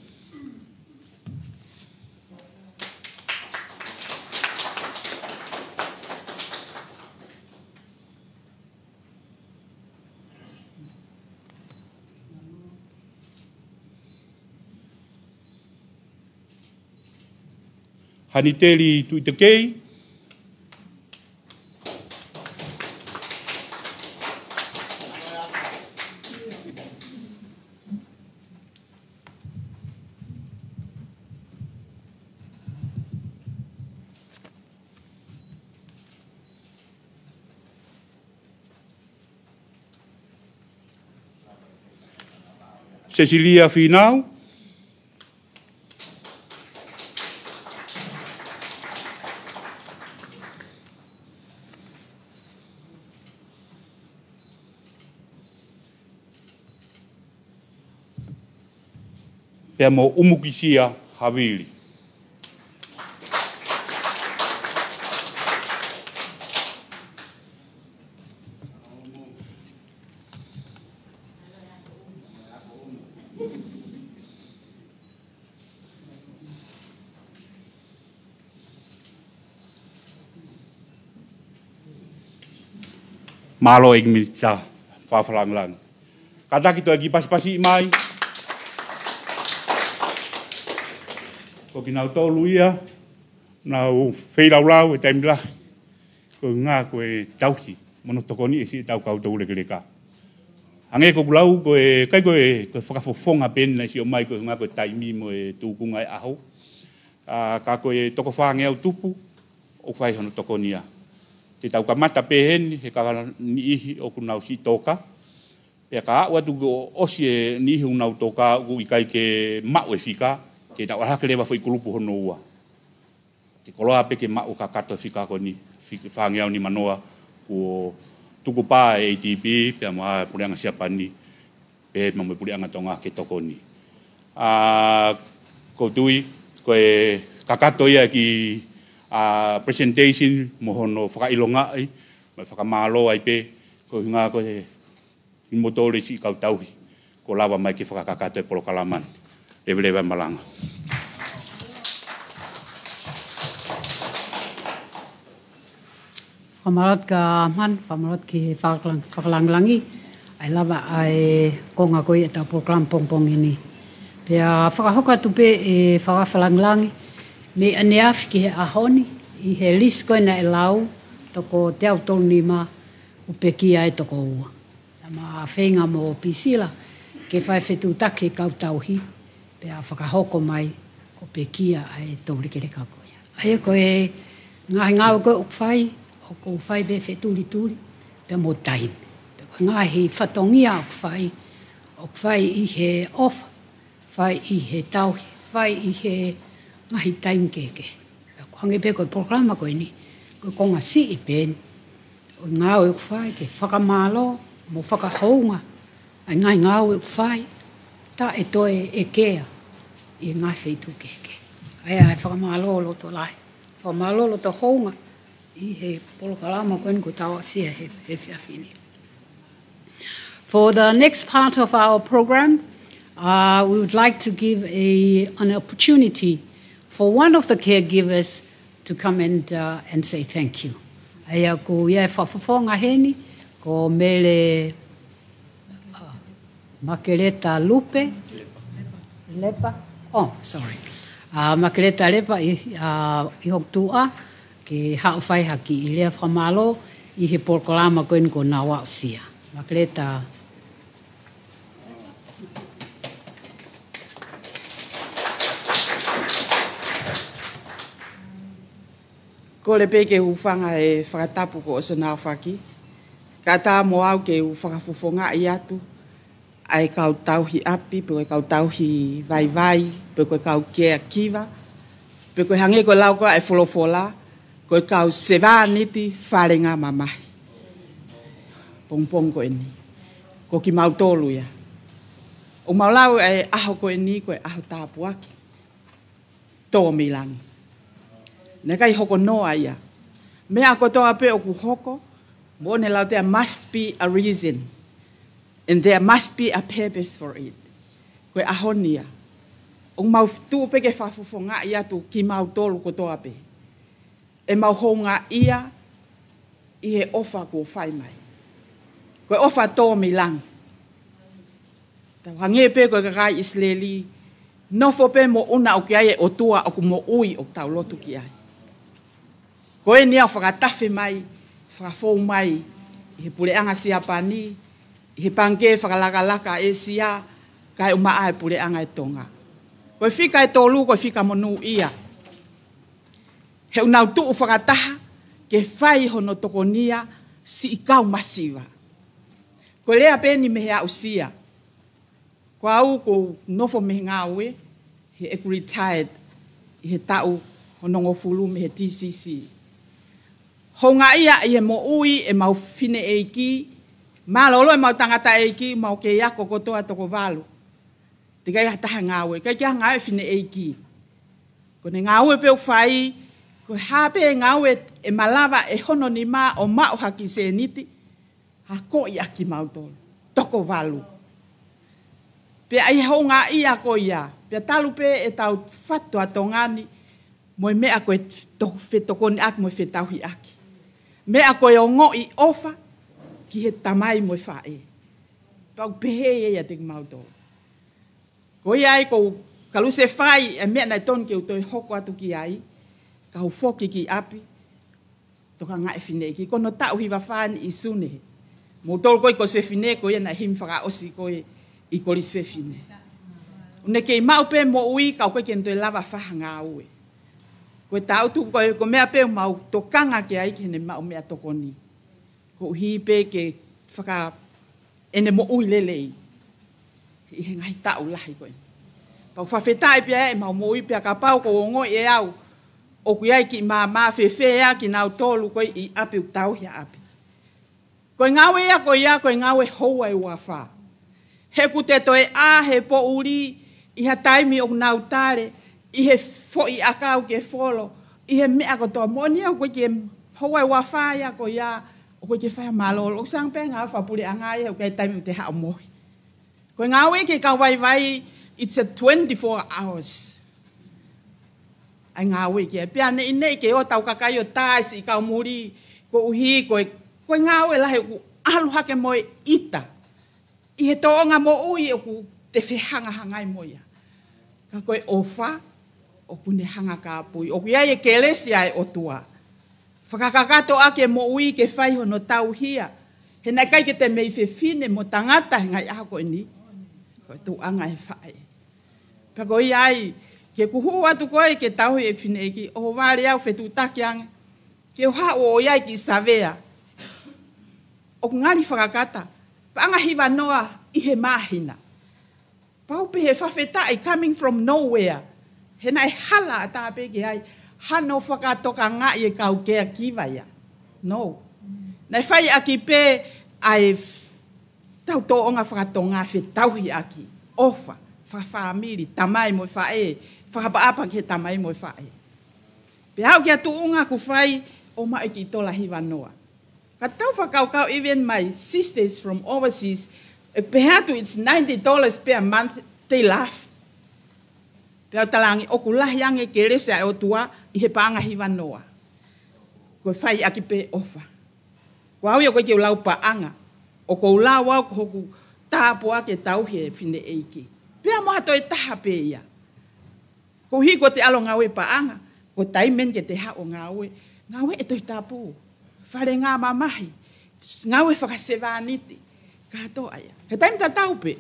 Haniteli Tuʻitakei. Sesilia Fīnau. Pea mo ʻUmukisia Havili. Mālō ʻEiki Minisitā Fakafa Langilangi. Kātaki toe kiʻi pasipasi mai. Ko kinautolu ia, nau feilaulau he taimi lahi. Ko e ʻuhinga ko e tauhi, mo hono tokoniʻi siʻetau kau toulekeleka. Hangē ko ʻeku lau, ko e, ʻikai ko e, ko e fakafofonga pē eni naʻe siʻi ʻomai ko e ʻuhinga ko e taimi mo e tūkunga e ʻaho. ʻA, ka ko e toko fāngeau tupu, ʻoku fai hono tokonia. Te tau kamata pē heni, he ka niʻihi ʻoku nau siʻi toka. Pea ka aʻu atu kuo ʻosi e niʻihi ʻoku nau toka ʻoku ʻikai ke maʻu e fika, te tau ʻalu hake leva foʻi kulupu hono ua. Te koloa pē ke maʻu kakato e fika ko eni, fik-, fāngeau nimanoa, kuo tukupā e A D B, pea mo e Puleʻanga Siapani, pea mo e Puleʻanga Tonga ke tokoni. ʻA, ʻoku ou tui, ko e kakato ia e kiʻi, ʻa, presentation, mo hono fakaʻilongaʻi, mo e fakamālō ai pē, ko e ʻuhinga ko e kimoutolu siʻi kau tauhi, kuo lava mai ke fakakakato e polokalama ni. Leveleva e malanga. Fakamālō atu kia Manu, fakamālō atu ki he Fakalang-, Fakalangilangi, ʻa e lava ʻa e konga ko ia ʻetau polokalama pongipongi ni. Pea fakahoko atu pē ʻe Fakafa Langilangi, mei ʻaneafi ki he ʻaho ni, ʻi he lisi ko ē naʻe lau, toko teau tolu nima, ʻoku pekia ai toko ua. Naʻá ma feinga mo Pisila ke fai fetuʻutaki e kau tauhi, pea fakahoko mai kuo pekia ʻa e toulekeleka ko ia. ʻA ia ko e ngaahi ngāue ko ē ʻoku fai, ʻoku fai pē fetuʻutaki, pea mo taimi. Pea ko e ngaahi fatongia ʻoku fai, ʻoku fai ʻi he ʻofa, fai ʻi he tauhi, fai ʻi he ngaahi taimi kehekehe. Pea ʻoku hangē pē ko e polokalama ko eni, ko e konga siʻi pē eni ʻo e ngāue ʻoku fai ke fakamālō mo fakahounga ʻA e ngaahi ngāue ʻoku fai, taʻe toe ʻekea ʻi he ngaahi feituʻu kehekehe. ʻA ia ʻa e fakamālō loto lahi, fakamālō loto houngaʻia ʻi he polokalama ko eni kuo tau aʻusia he, he efiafi ni. For the next part of our program, uh, we would like to give a, an opportunity for one of the caregivers to come and, uh, and say thank you. ʻA ia ʻoku ʻi ai e fakafofonga heni, ko Mele, uh, Makeleta Lupe. Lepa. Oh, sorry. Uh, Makeleta Lepa ʻi, uh, ʻi hoku tuʻa, ke haʻu ʻo fai ha kiʻi lea fakamālō ʻi he polokalama ko eni kuo nau aʻusia. Makeleta. Kole pē ke u hūfanga he fakatapu kuo ʻosi hono aofaki. Kae ʻatā mo au ke u fakafofongaʻi atu ʻa e kau tauhi ʻapi, pe ko e kau tauhi vaivai, pe ko e kau caregiver, pe ko e hangē ko e lau ko ē ʻa e folofola, ko e kau sevāniti falengamamahi. Pongipongi ko eni, ko kimautolu ia. ʻOku mau lau ʻa e ʻaho ko eni ko e ʻaho tāpuaki tō mei langi. Naʻe ʻikai hoko noa ia. Meʻa kotoa pē ʻoku hoko, moʻoni e lau, there must be a reason. And there must be a purpose for it. Ko e ʻaho ni ia. ʻOku mau tuʻu pē ke fakafofongaʻi atu kimautolu kotoa pē ʻemau houngaʻia ʻi he ʻofa kuo fai mai. Ko e ʻofa tō mei langi. Tau hangē pē ko e kakai ʻIsileli, nofo pē mo ʻuna ʻoku ʻi ai e ʻOtua ʻoku moʻui ʻoku tau lotu ki ai. Ko eni ia ʻoku fakatafe mai, fakafou mai ʻi he puleʻanga Siapani, ʻi he pangikē fakalakalaka ʻĒsia, kae ʻumaʻā e puleʻanga ʻo Tonga. Ko e fika ʻe tolu, ko e fika monūʻia. He ʻoku nau tuʻu fakataha ke fai hono tokonia siʻi kau masiva. Ko e lea pē eni mei he aʻusia. Ko au ʻoku ou nofo mei he ngāue, he ʻeku retired ʻi he taʻu hongofulu mei he T C C. Houngaʻia ʻi he moʻui ʻemau fineʻeiki, mālōlō ʻemau tangataʻeiki, mau kei ako kotoa toko valu. Teʻeki ai ha taha ngāue, ʻikai ke ʻi ai ha ngāue fineʻeiki. Ko ʻene ngāue pē ʻoku fai, ko e hā pē ngāue ʻe malava ʻe hono nima ʻo maʻu ha kiʻi sēniti, akoʻi ʻaki kimautolu toko valu. Pea ʻi he houngaʻia ko ia, pea talu pē ʻetau fatu ʻa Tonga ni, mo e meʻa ko e to-, fetokoniʻaki mo e fetauhiʻaki. Meʻa ko e ongoʻi ʻofa ki he tamai mo e faʻē. Pea ʻoku pehē ia ʻiate kimautolu. Ko ia ai ʻoku ou kalusefai e meʻa naʻe tonu ke u toe hoko atu ki ai, ka u foki ki ʻapi, tokangaʻi e fineʻeiki, ko hono taʻu hiva fā eni ʻi Sune. Moutolu ko ē ʻoku ʻosi fefine, ko ia naʻe himi fakaʻosi ko ē ʻi Kolisi Fefine. ʻOku ne kei maʻu pē moʻui, ka ʻoku ʻikai ke ne toe lava fai ha ngāue. Ko e taʻutu, ko e, ko e meʻa pē ʻoku mau tokanga ki ai ke ne maʻu meʻatokoni. Koeʻuhi pē ke faka ʻene moʻui lelei ʻi he ngaahi taʻu lahi ko ē. Pea ʻoku fakafetaʻi pē ʻemau moʻui pea kapau ʻoku ou ongoʻi ʻe au ʻoku ʻi ai e kiʻi maama, fēfē ʻa kinautolu ko ē ʻi ʻapi ʻoku tauhi ʻa ʻapi. Ko e ngāue ia ko ia, ko e ngāue houa ʻe uofā. He ʻoku te toe ʻā he poʻuli ʻi ha taimi ʻoku nau tale, ʻi he foʻi ʻakau ke folo, ʻi he meʻa kotoa. Moʻoni ia ʻoku ʻikai ke, houa ʻe uofā ia ko ia, ʻoku ʻikai ke fai ha mālōlō. ʻOku sange pē ngāue fakapuleʻanga ia, ʻoku ʻikai taimi ʻoku te haʻu mohe. Ko e ngāue ki he kau vaivai, it's a twenty-four hours. ʻA e ngāue ki ai. Pea neʻineʻi ke ʻoua te tau kakai ʻo tā e siʻi kau muli, koeʻuhi ko e, ko e ngāue lahi ʻoku ʻalu hake mo e ʻita ʻi he tōʻonga moʻui ʻoku te fehangahangai mo ia. Ka ko e ʻofa, ʻoku ne hanga ʻo kāpui. ʻOku ʻi ai e kelesi ʻa e ʻOtua. Fakakakato ʻaki e moʻui ke fai hono tauhi ia. He naʻe ʻikai ke te mei fefine mo tangata he ngaahi ʻaho ko eni. Ko e tuʻunga e faʻē. Pea ko ia ai, ke u hū atu ko ē ke tauhi e fineʻeiki, ʻohovale au fetuʻutaki ange. Ke u haʻu ʻo ʻi ai ki Savea. ʻOku ngali fakakata, paʻanga hiva noa ʻi he māhina. Pau pē he fakafetaʻi coming from nowhere. He naʻe hala ʻatā pē ke ʻi ai hano fakatokangaʻi e kau caregiver ia. No. Naʻe fai ʻaki pē ʻa e Tau tōʻonga fakatonga fetauhiʻaki, ʻofa, fakafāmili, tamai mo e faʻē, fakaʻapaʻapa ki he tamai mo e faʻē. Pea aʻu ki he tuʻunga ʻoku fai ʻo maʻu e kiʻi tola hiva noa. Ka tau fakakaukau, even my sisters from overseas, ʻe pehē atu it's ninety dollars per month, they laugh. Pea u talaange ʻoku lahi ange kelesi ʻa e ʻOtua ʻi he paʻanga hiva noa. Ko e fai ʻaki pē ʻofa. Ko au ia ʻoku ʻikai ke u lau paʻanga. ʻOku ou lau au ko hoku tāpuaki ʻe tauhi e fineʻeiki. Pea mo ha toe taha pē ia. Koeʻuhi ko ʻete ʻalu ʻo ngāue paʻanga, ko e taimi eni ke te haʻu ʻo ngāue, ngāue ʻi he Tohi Tapu, fale ngāue mamahi, ngāue fakasevāniti, kātoa ia. He taimi tatau pē,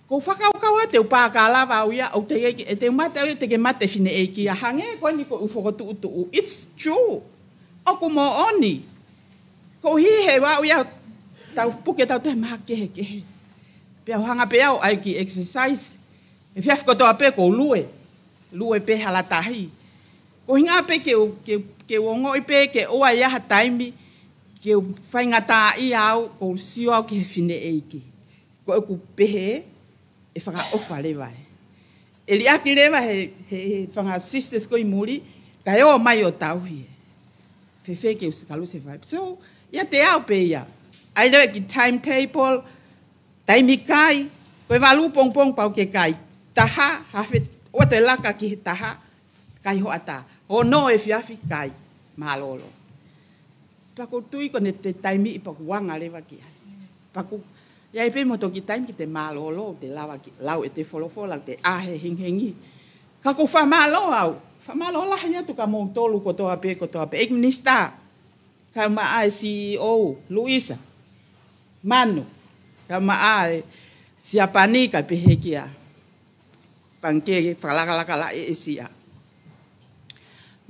ʻoku ou fakakaukau atu ʻe u pā ka lava au ia, ʻoku teʻeki ke, ʻe te u mate au ia, teʻeki ke mate e fineʻeiki ia, hangē ko eni ko ʻeku fokotuʻutuʻu. It's true. ʻOku moʻoni. Koeʻuhi he ʻoku ʻi ai ʻetau puke, ʻetau toe maha kehekehe. Pea u hanga pē au ʻai e kiʻi exercise. Efiafi kotoa pē ʻoku ou lue. Lue pē hala tahi. Ko e ʻuhinga pē ke u, ke, ke u ongoʻi pē ke ʻoua ʻe ʻi ai ha taimi ke u faingataʻaʻia au, ʻoku ou sio au ki he fineʻeiki. Ko ʻeku pehē, ʻe fakaʻofa leva ē. ʻE liʻaki leva he, he, he fanga sisters ko ē ʻi muli, kae ō mai ʻo tauhi ē. Fēfē ke u sikalu se fai. So, ʻiate au pē ia. ʻAi leva e kiʻi timetable, taimi kai, ko e valu pongipongi pau ke kai. Taha, hafe, ʻoua toe laka ki he taha, kai hoʻatā. Ono efiafi kai, mālōlō. Pea ʻoku ou tui ko ʻene taimi ʻi pea ʻoku anga leva ki ai. Pea ʻoku ʻi ai pē mo e toki taimi ke te mālōlō, te lava ke lau ʻete folofola, te ʻā he hengihengi. Ka ʻoku ou fakamālō au, fakamālō lahi atu kia moutolu kotoa pē, kotoa pē. ʻEiki Minisitā, kae ʻumaʻā e C E O, Luisa, Manu, kae ʻumaʻā e Siapani kae pehē kia Pangikē Fakalakalaka Laʻi ʻĒsia.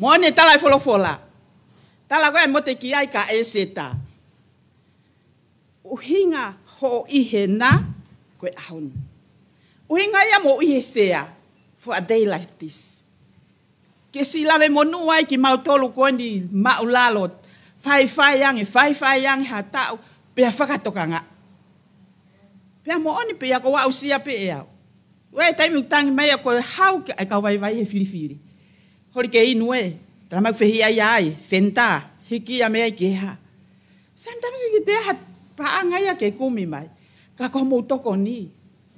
Moʻoni e tala e folofola. Tala ko ē ʻa Motekiai kia ʻĒseta. ʻUhinga hoʻo ʻi hena ko e ʻaho ni. ʻUhinga ia mo ʻi he sea for a day like this. Ke siʻi lave monū ai kimautolu ko eni māʻulalo, faifai ange, faifai ange ha taʻu, pea fakatokangaʻi. Pea moʻoni pē ia ʻoku ou aʻusia pē ʻe au. ʻI he taimi ʻoku tangi mai ʻa e kau vaivai he filifili. Holi ke inu ē, tala mai ʻoku fehiʻa ia ai, fenitā, hiki ia mei ai ki he hā. Sometimes ʻikai toe ʻi ai ha paʻanga ia ke kumi mai. Ka ko hoʻomou tokoni,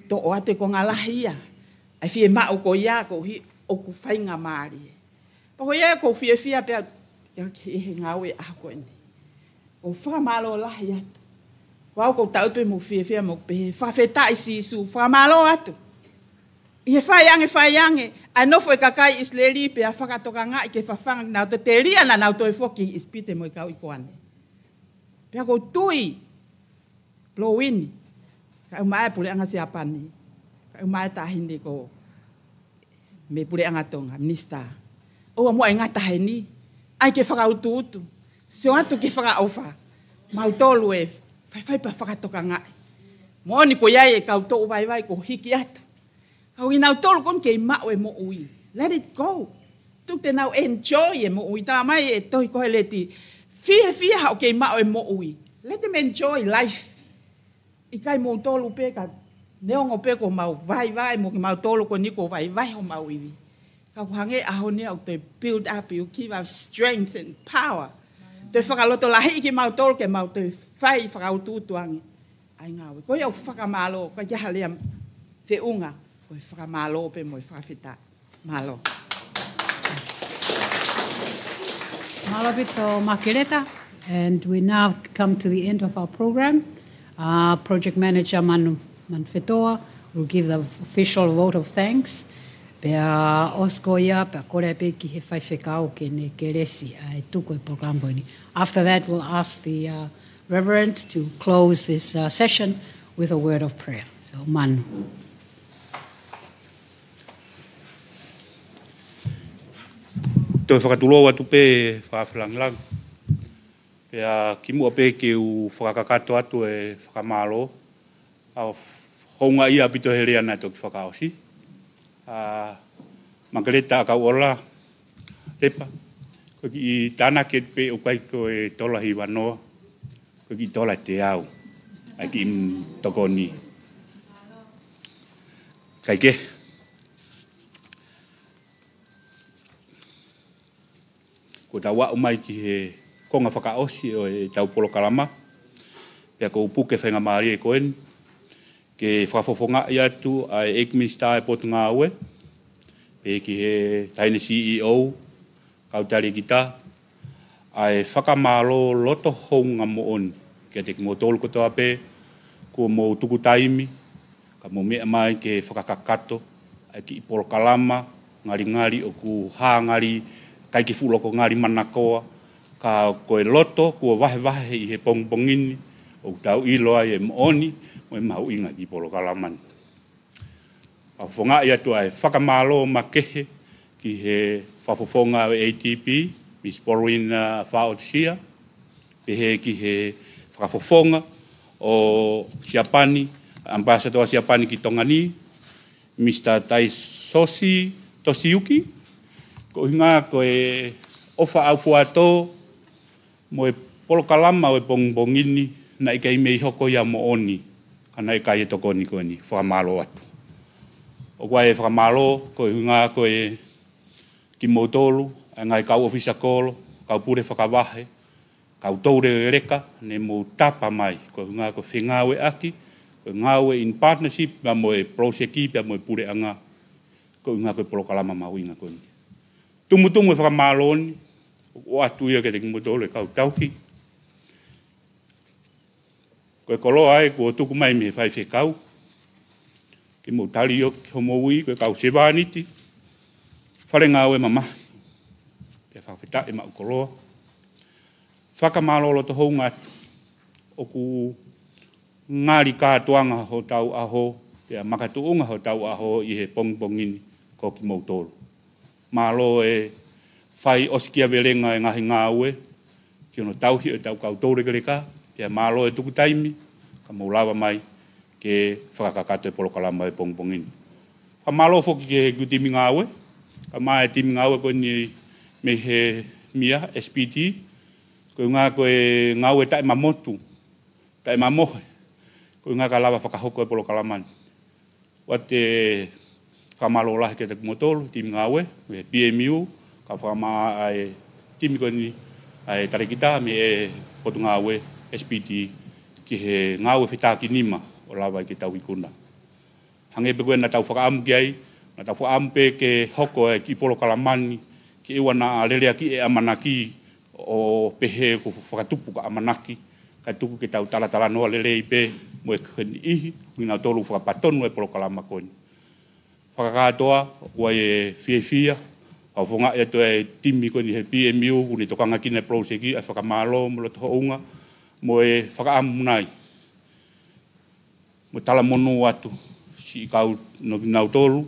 toʻo atu e konga lahi ia. ʻA e fiemaʻu ko ia koeʻuhi ʻoku faingamālie. Pea ko ia ʻoku ou fiefia pē au ki he ngāue ʻaho ko eni. ʻOku ou fakamālō lahi atu. Ko au ʻoku ou tau pē mo fiefia mo pehē, fakafetaʻi Sīsū, fakamālō atu. ʻI he fai ange, fai ange, ʻa e nofo e kakai ʻIsileli pea fakatokangaʻi ke fafanga naʻa nau toe telia naʻa nau toe foki ʻi ʻIsipite mo e kau ʻi Koane. Pea ʻoku ou tui, Blowini, kae ʻumaʻā e puleʻanga Siapani, kae ʻumaʻā e taʻahine ko mei he puleʻanga Tonga, Minisitā. ʻOua muʻa ʻe ngata heni, ʻai ke fakautuutu, sio atu ke fakaʻofa, mautolu ē, faifai pea fakatokangaʻi. Moʻoni ko ia e kau toʻu vaivai ʻoku hiki atu. Ka ko kinautolu ko eni kei maʻu e moʻui. Let it go. Tuku ke nau enjoy e moʻui. Tala mai e tohi Koheleti, fiefia haʻo kei maʻu e moʻui. Let them enjoy life. ʻIkai moutolu pē ka neongo pē ko homau vaivai mo kimautolu ko eni kuo vaivai homau ivi. Ka ʻoku hangē ʻaho ni ʻoku toe build up, you give us strength and power. Toe fakalotolahiʻi kimautolu ke mau toe fai fakautuutu ange ʻa e ngāue. Ko ia ʻoku fakamālō, ʻikai ke ʻi ai ha lea feʻunga, ko e fakamālō pē mo e fakafetaʻi. Mālō. Mālō ʻaupito Makeleta. And we now come to the end of our program. Uh, Project Manager Manu, Manu Fetoa will give the official vote of thanks. Pea ʻosi ko ia, pea kole pē ki he faifekau ke ne kelesi ʻa e tuku e polokalama ko eni. After that, we'll ask the, uh, Reverend to close this, uh, session with a word of prayer. So, Manu. Toe fakatulou atu pē fakafelangilangi. Pea kimuʻa pē ke u fakakakato atu e fakamālō. ʻA e houngaʻia ʻaupito he lea naʻe toki fakaʻosi. ʻA Makeleta ʻAkauʻola Lepa, ko e kiʻi tānaki pē ʻoku ʻikai ko e tola hiva noa, ko e kiʻi tola teau. ʻa e kiʻi tokoni. Kae kehe, kuo tau aʻu mai ki he konga fakaʻosi ʻo ʻetau polokalama. Pea ʻoku ou puke faingamālie ko eni ke fakafofongaʻi atu ʻa e ʻEiki Minisitā ʻo e Potungāue, pehē ki he Taʻahine CEO, kau talēkita, ʻa e fakamālō loto houngaʻia moʻoni kiate kimoutolu kotoa pē kuo mou tuku taimi ka mou meʻa mai ke fakakakato ʻa e kiʻi polokalama ngalingali ʻoku hā ngali ʻikai ke fuʻu loko ngali manakoa, ka ko e loto kuo vahevahe ʻi he pongipongi ni ʻoku tau ʻilo ai e moʻoni mo e mahuʻinga e kiʻi polokalama ni. Fakafofongaʻi atu ʻa e fakamālō makehe ki he fakafofonga ʻo e ADB, Miss Pauline, uh, Faʻotusia, pehē ki he fakafofonga ʻo Siapani, Ambassador Siapani ki Tonga ni, Mr Taisosi Tosiyuki, koeʻuhinga ko e ʻofa ʻaufuatō mo e polokalama ʻo e pongipongi ni, naʻe ʻikai mei hoko ia moʻoni ka naʻe ʻikai e tokoni ko eni. Fakamālō atu. ʻOku ʻi ai e fakamālō koeʻuhinga ko e kimoutolu, ʻa e ngaahi kau ʻōfisa kolo, kau pule fakavahe, kau toulekeleka, ne mou tapa mai, koeʻuhinga ko e fengāueʻaki, ko e ngāue in partnership pea mo e palōseki pea mo e puleʻanga, koeʻuhinga ko e polokalama mahuʻinga ko eni. Tumutumu e fakamālō ni, ʻoatu ia kiate kimoutolu e kau tauhi. Ko e koloa ē kuo tuku mai mei he faifekau ke mou tali ʻo ki hoʻomou ui, ko e kau sevāniti, fale ngāue mamahi, pea fakafetaʻi maʻu koloa. Fakamālō loto houngaʻia atu. ʻOku ngali kātoanga hotau ʻaho, pea makatuʻunga hotau ʻaho ʻi he pongipongi ni ko kimoutolu. Mālō e fai ʻosikiavelenga e ngaahi ngāue ki hono tauhi ʻo ʻetau kau toulekeleka, pea mālō e tuku taimi ka mou lava mai ke fakakakato e polokalama ʻo e pongipongi ni. Fakamālō foki ki he ʻeku timi ngāue, kae ʻumaʻā e timi ngāue ko eni mei he MIA, SPT, koeʻuhinga ko e ngāue taʻemamotu, taʻemamohe, koeʻuhinga kae lava fakahoko e polokalama ni. ʻOatu e fakamālō lahi kiate kimoutolu, timi ngāue, mei he PMU, kae ʻumaʻā e timi ko eni ʻa e talēkita mei he Potungāue, SPT, ki he ngāue fetākinima ʻo lava ai ke tau ikuna. Hangē pē ko ē naʻa tau fakaʻamu ki ai, naʻa tau fakaʻamu pē ke hoko e kiʻi polokalama ni ke ʻoua naʻa leleakiʻi e ʻamanaki ʻo pehē ʻoku fakatupu ka ʻamanaki, kae tuku ke tau talatalanoa lelei pē mo e kau niʻihi ʻoku nau tolu fakapatonu e polokalama ko eni. Fakakātoa, ʻoku ʻi ai e fiefia, fakafofongaʻi atu e timi ko eni he PMU, kuo ne tokanga ki he palōseki, ʻa e fakamālō mo e loto houngaʻia, mo e fakaʻamu nai mo e talamonū atu siʻi kau no kinautolu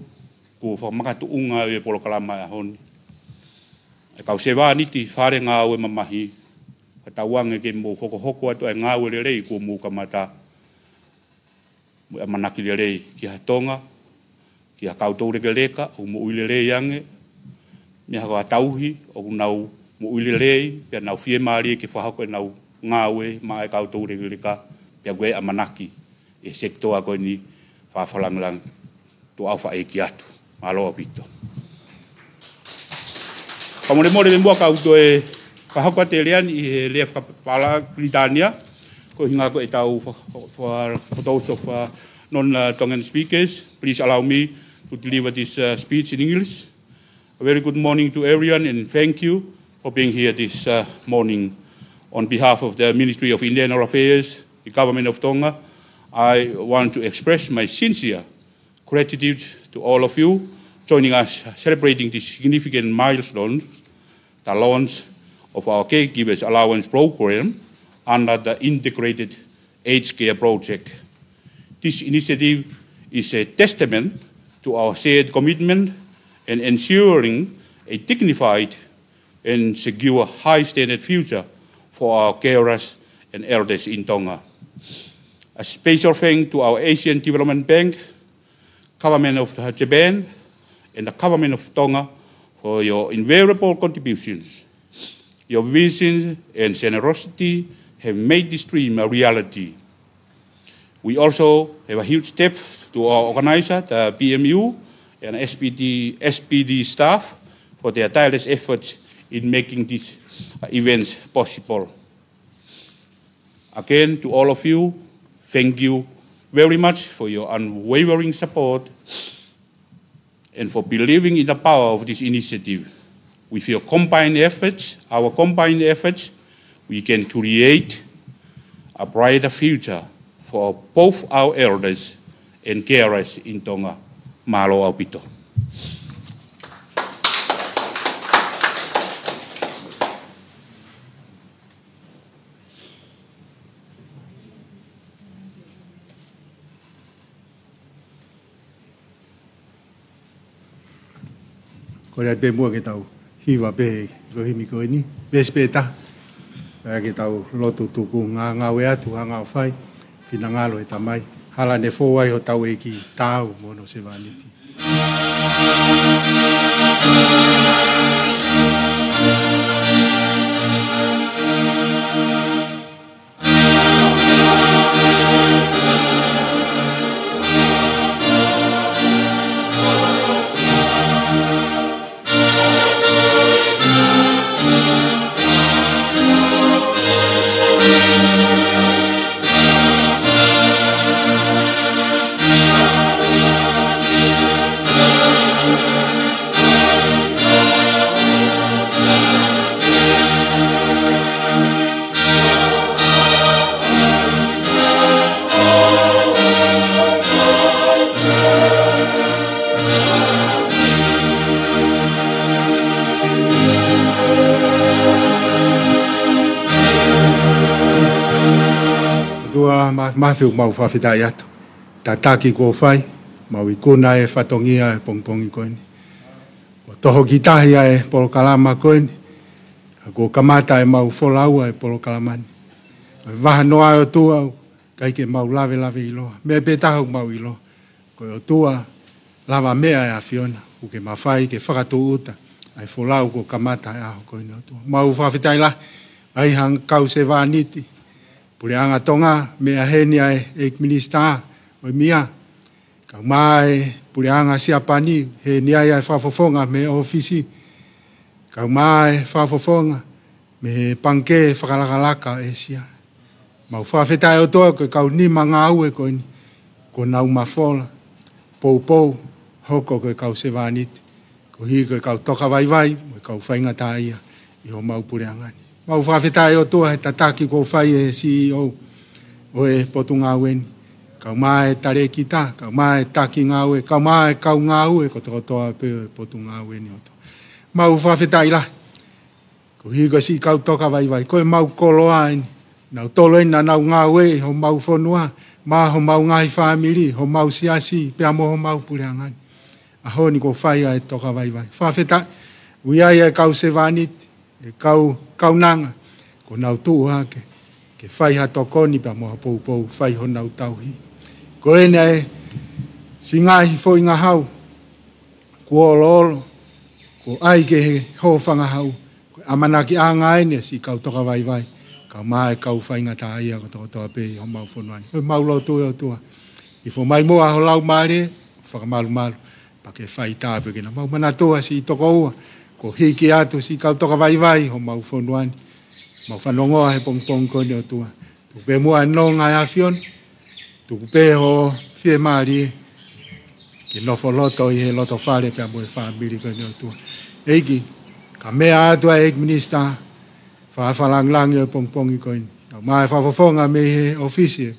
kuo fakamakatuʻunga e polokalama ʻo e ʻaho ni. ʻA e kau sevāniti fale ngāue mamahi, fakatauange ke mou hokohoko atu ʻa e ngāue lelei kuo mou kamata mo e ʻamanaki lelei ki ha Tonga, ki ha kau toulekeleka ʻoku moʻui lelei ange mei ha kau tauhi ʻoku nau moʻui lelei, pea nau fiemālie ke fakahoko ʻenau ngāue maʻa e kau toulekeleka, pea ʻoku ʻi ai e ʻamanaki ʻi he sekitoa ko eni fakalāngilangi. Tuʻa ʻofa ʻeiki atu. Mālō ʻaupito. Fakamolemole, mou ka u toe fakahoko atu e lea ni ʻi he lea fakapālangitānia, koeʻuhinga ko ʻetau fa-, fa-, for those of, uh, non, uh, Tongan speakers, please allow me to deliver this, uh, speech in English. A very good morning to everyone and thank you for being here this, uh, morning. On behalf of the Ministry of Internal Affairs, the Government of Tonga, I want to express my sincere gratitude to all of you joining us celebrating this significant milestone, the launch of our Caregivers Allowance Program under the Integrated Aged Care Project. This initiative is a testament to our shared commitment in ensuring a dignified and secure high standard future for our carers and elders in Tonga. A special thanks to our Asian Development Bank, Government of Japan, and the Government of Tonga for your invaluable contributions. Your vision and generosity have made this dream a reality. We also have a huge debt to our organizer, the P M U, and S P D, S P D staff for their tireless efforts in making these, uh, events possible. Again, to all of you, thank you very much for your unwavering support and for believing in the power of this initiative. With your combined efforts, our combined efforts, we can create a brighter future for both our elders and carers in Tonga. Mālō ʻaupito. Kole atu pē muʻa ke tau hiva pē ko e himi ko eni, veesi pē taha. Pea ke tau lotu tuku ngāue atu, hanga ʻo fai finangalo ʻo e Tamai. Hala ne fou ai hotau ʻEiki, taau mo hono sevāniti. ʻOtua mā-, māfimafi, ʻoku mau fakafetaʻi atu. Tataki kuo fai, mau ikuna e fatongia e pongipongi ko eni. Kuo toho ki tahi ʻa e polokalama ko eni, ʻa kuo kamata ʻemau folaua e polokalama ni. Ko e vaha noa ʻe ʻOtua, ʻikai ke mau lavelave ʻiloa. Meʻa pē taha ʻoku mau ʻiloa, ko e ʻOtua lavameʻa ʻa e ʻAfiona, ʻoku ke mafai ke fakatūʻuta ʻa e folau kuo kamata he ʻaho ko eni ʻOtua. Mau fakafetaʻi lahi ʻi he kau sevāniti, Puleʻanga Tonga, meʻa heni ʻa e ʻEiki Minisitā ʻo e meʻa, kae ʻumaʻā e Puleʻanga Siapani, heni ai ʻa e fakafofonga mei he ʻōfisi, kae ʻumaʻā e fakafofonga mei he Pangikē Fakalakalaka ʻa ʻĒsia. Mau fakafetaʻi ʻOtua ko e kau nima ngāue ko eni, kuo nau mafola, poupou, hoko ko e kau sevāniti, koeʻuhi ko e kau tokavaivai mo e kau faingataʻaʻia ʻi homau puleʻanga ni. Mau fakafetaʻi ʻOtua he tataki kuo fai ʻe he C E O ʻo e Potungāue ni, kae ʻumaʻā e talēkita, kae ʻumaʻā e taki ngāue, kae ʻumaʻā e kau ngāue kotokotoa pē ʻo e Potungāue ni ʻOtua. Mau fakafetaʻi lahi koeʻuhi ko e siʻi kau tokavaivai, ko ʻemau koloa eni, nautolu eni naʻa nau ngāue ʻi homau fonua, maʻa homau ngaahi fāmili, homau siasi, pea mo homau puleʻanga ni. ʻAho ni kuo fai ʻa e tokavaivai. Fakafetaʻi, ʻoku ʻi ai e kau sevāniti, e kau kaunanga, kuo nau tuʻu hake ke fai ha tokoni pea mo ha poupou, fai honau tauhi. Ko eni ʻa e siʻi ngaahi foʻi ngahau kuo oloolo, kuo ʻai ke hōfangahau, ko e ʻamanakiʻanga eni ʻa e siʻi kau tokavaivai, kae ʻumaʻā e kau faingataʻaʻia kotokotoa pē ʻi homau fonua ni. Ko ʻemau lotu ʻe ʻOtua, ʻi he foʻi mai muʻa ho Laumālie, fakamalumalu, pea ke fai tāpuekina. Mau manatua siʻi tokoua kuo hiki atu, siʻi kau tokavaivai homau fonua ni. Mau fanongoa he pongipongi ko eni ʻOtua, tuku pē muʻa e nonga ʻa e ʻAfiona, tuku pē ho fiemālie ke nofo loto ʻi he lotofale pea mo e fāmili ko eni ʻOtua. ʻEiki, ka meʻa atu ʻa e ʻEiki Minisitā Fakafakalāngilangi ʻo e pongipongi ko eni, kae ʻumaʻā e fakafofonga mei he ʻōfisi e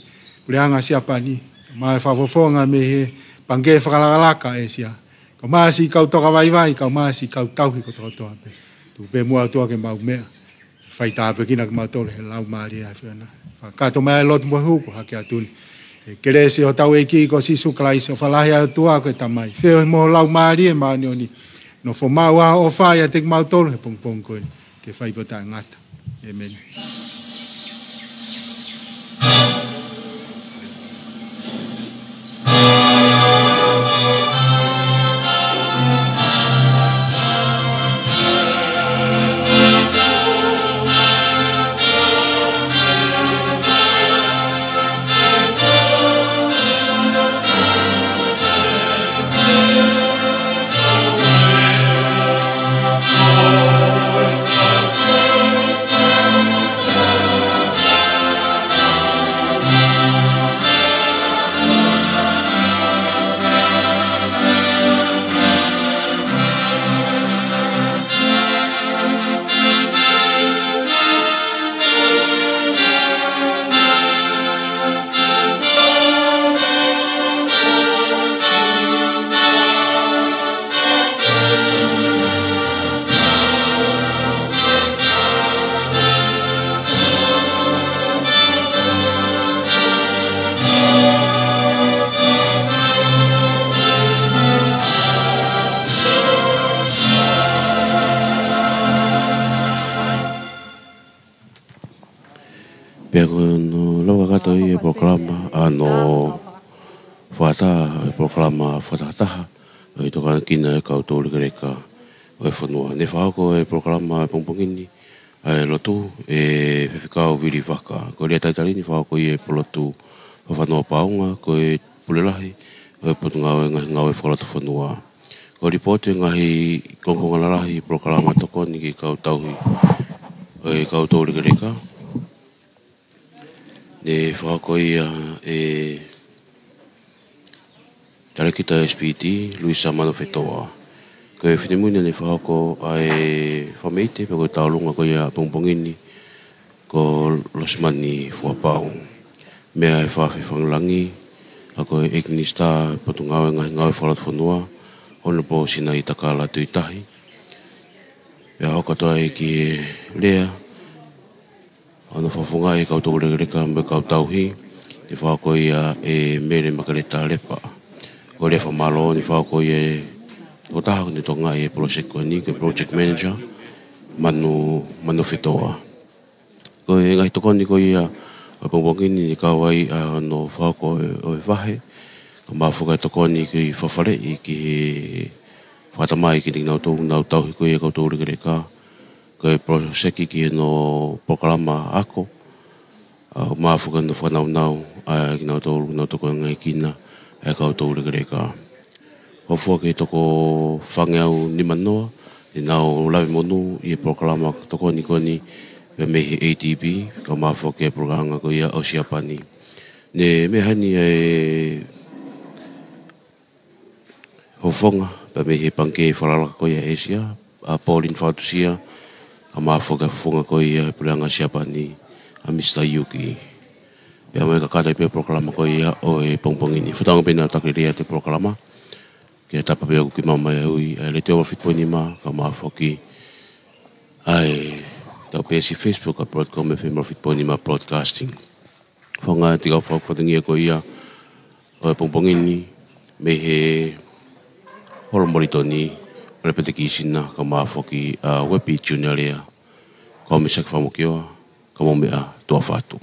Puleʻanga Siapani, kae ʻumaʻā e fakafofonga mei he Pangikē Fakalakalaka ʻa ʻĒsia, kae ʻumaʻā siʻi kau tokavaivai, kae ʻumaʻā siʻi kau tauhi kotokotoa pē. Tuku pē muʻa ʻOtua ke mau meʻa, fai tāpuekina kimautolu he Laumālie ʻa e ʻAfiona. Fakakakato mai ʻa e lotu mo e hū kuo hake atu ni. ʻE kelesi hotau ʻEiki ko Sīsū Kalaisi, ʻofa lahi ʻa e ʻOtua ko e Tamai, feohi mo e Laumālie Māʻoniʻoni, nofo maʻu ʻo ʻofa ʻiate kimautolu he pongipongi ko eni, ke fai pē ʻo taʻengata. ʻĒmeni. Lau kakato ʻi he polokalama ʻa hono fakataha, ʻa e polokalama fakatahataha ʻo e tokanga ki he kau toulekeleka ʻo e fonua. Ne fakahoko e polokalama ʻo e pongipongi ni ʻa e lotu ʻe Faifekau Vili Vaka. Ko e lea talitali ne fakahoko ʻi he Pulotu Fakafanua Paunga, ko e pule lahi ʻo e Potungāue Ngaahi Ngāue Fakalotofonua. Ko e lipooti ʻo e ngaahi kongokonga lalahi polokalama tokoni ki he kau tauhi ʻo e kau toulekeleka, ne fakahoko ia ʻe Talēkita S P T, Luisa Manofetoa. Ko e finemui naʻa ne fakahoko ʻa e fakameʻite pe ko e tauʻolunga ko ia ʻo e pongipongi ni, ko Losimani Fuapau. Meʻa ʻa e Fafe Fangalangi, ʻa ko e ʻEiki Minisitā Potungāue Ngaahi Ngāue Fakalotofonua, Honourable Sinaitakala Tuʻitahi. Pea hoko atu ai ki he lea ʻo hono fakafofongaʻi e kau toulekeleka mo e kau tauhi, ne fakahoko ia ʻe Mele Makeleta Lepa. Ko e lea fakamālō ne fakahoko ia ʻe he tokotaha ne tokangaʻi e poloseki ko eni, ko e Project Manager, Manu, Manofetoa. Ko e ngaahi tokoni ko ia ʻo e pongipongi ni, ne kau ai ʻa hono fakahoko ʻo e vahe, kae ʻumaʻā foki e tokoni ki he fakafaleʻi ki he fakatamai kiate kinautolu ʻoku nau tauhi ko ia e kau toulekeleka, ko e poloseki ki hono polokalama ako, ʻa, ʻumaʻā foki hono fakanaunau ʻa kinautolu ʻoku nau tokangaʻi kinautolu e kau toulekeleka. Hoko atu ki he toko fāngeau nimanoa, ne nau lave monū ʻi he polokalama tokoni ko eni, pea mei he A D B, kae ʻumaʻā foki e polokalama ko ia ʻo Siapani. Ne meʻa heni e fofonga, pea mei he Pangikē Fakalakalaka ko ia ʻa ʻĒsia, ʻa Pauline Fatusia, kae ʻumaʻā foki e fofonga ko ia ʻo e Puleʻanga Siapani, ʻa Misa Yuki. Pea mo e kakato pē polokalama ko ia ʻo e pongipongi ni. Fakatauange pē naʻa tau lea atu e polokalama, ke tapa pē ʻoku ke maʻu mai ʻa e ui ʻa e Letiō ʻa Fitu Poini Nima, kae ʻumaʻā foki ʻa e tau peesi Facebook ʻa Broadcom F M ʻa Fitu Poini Nima Broadcasting. Fofonga ʻa e kau fakafatongia ko ia ʻo e pongipongi ni, mei he Holo Molitoni, ʻa Lepete Kisina, kae ʻumaʻā foki ʻa Uepi Junior Lea. Ko au Misaki Famokiwa, ka mou meʻa, tuʻa ʻofa atu.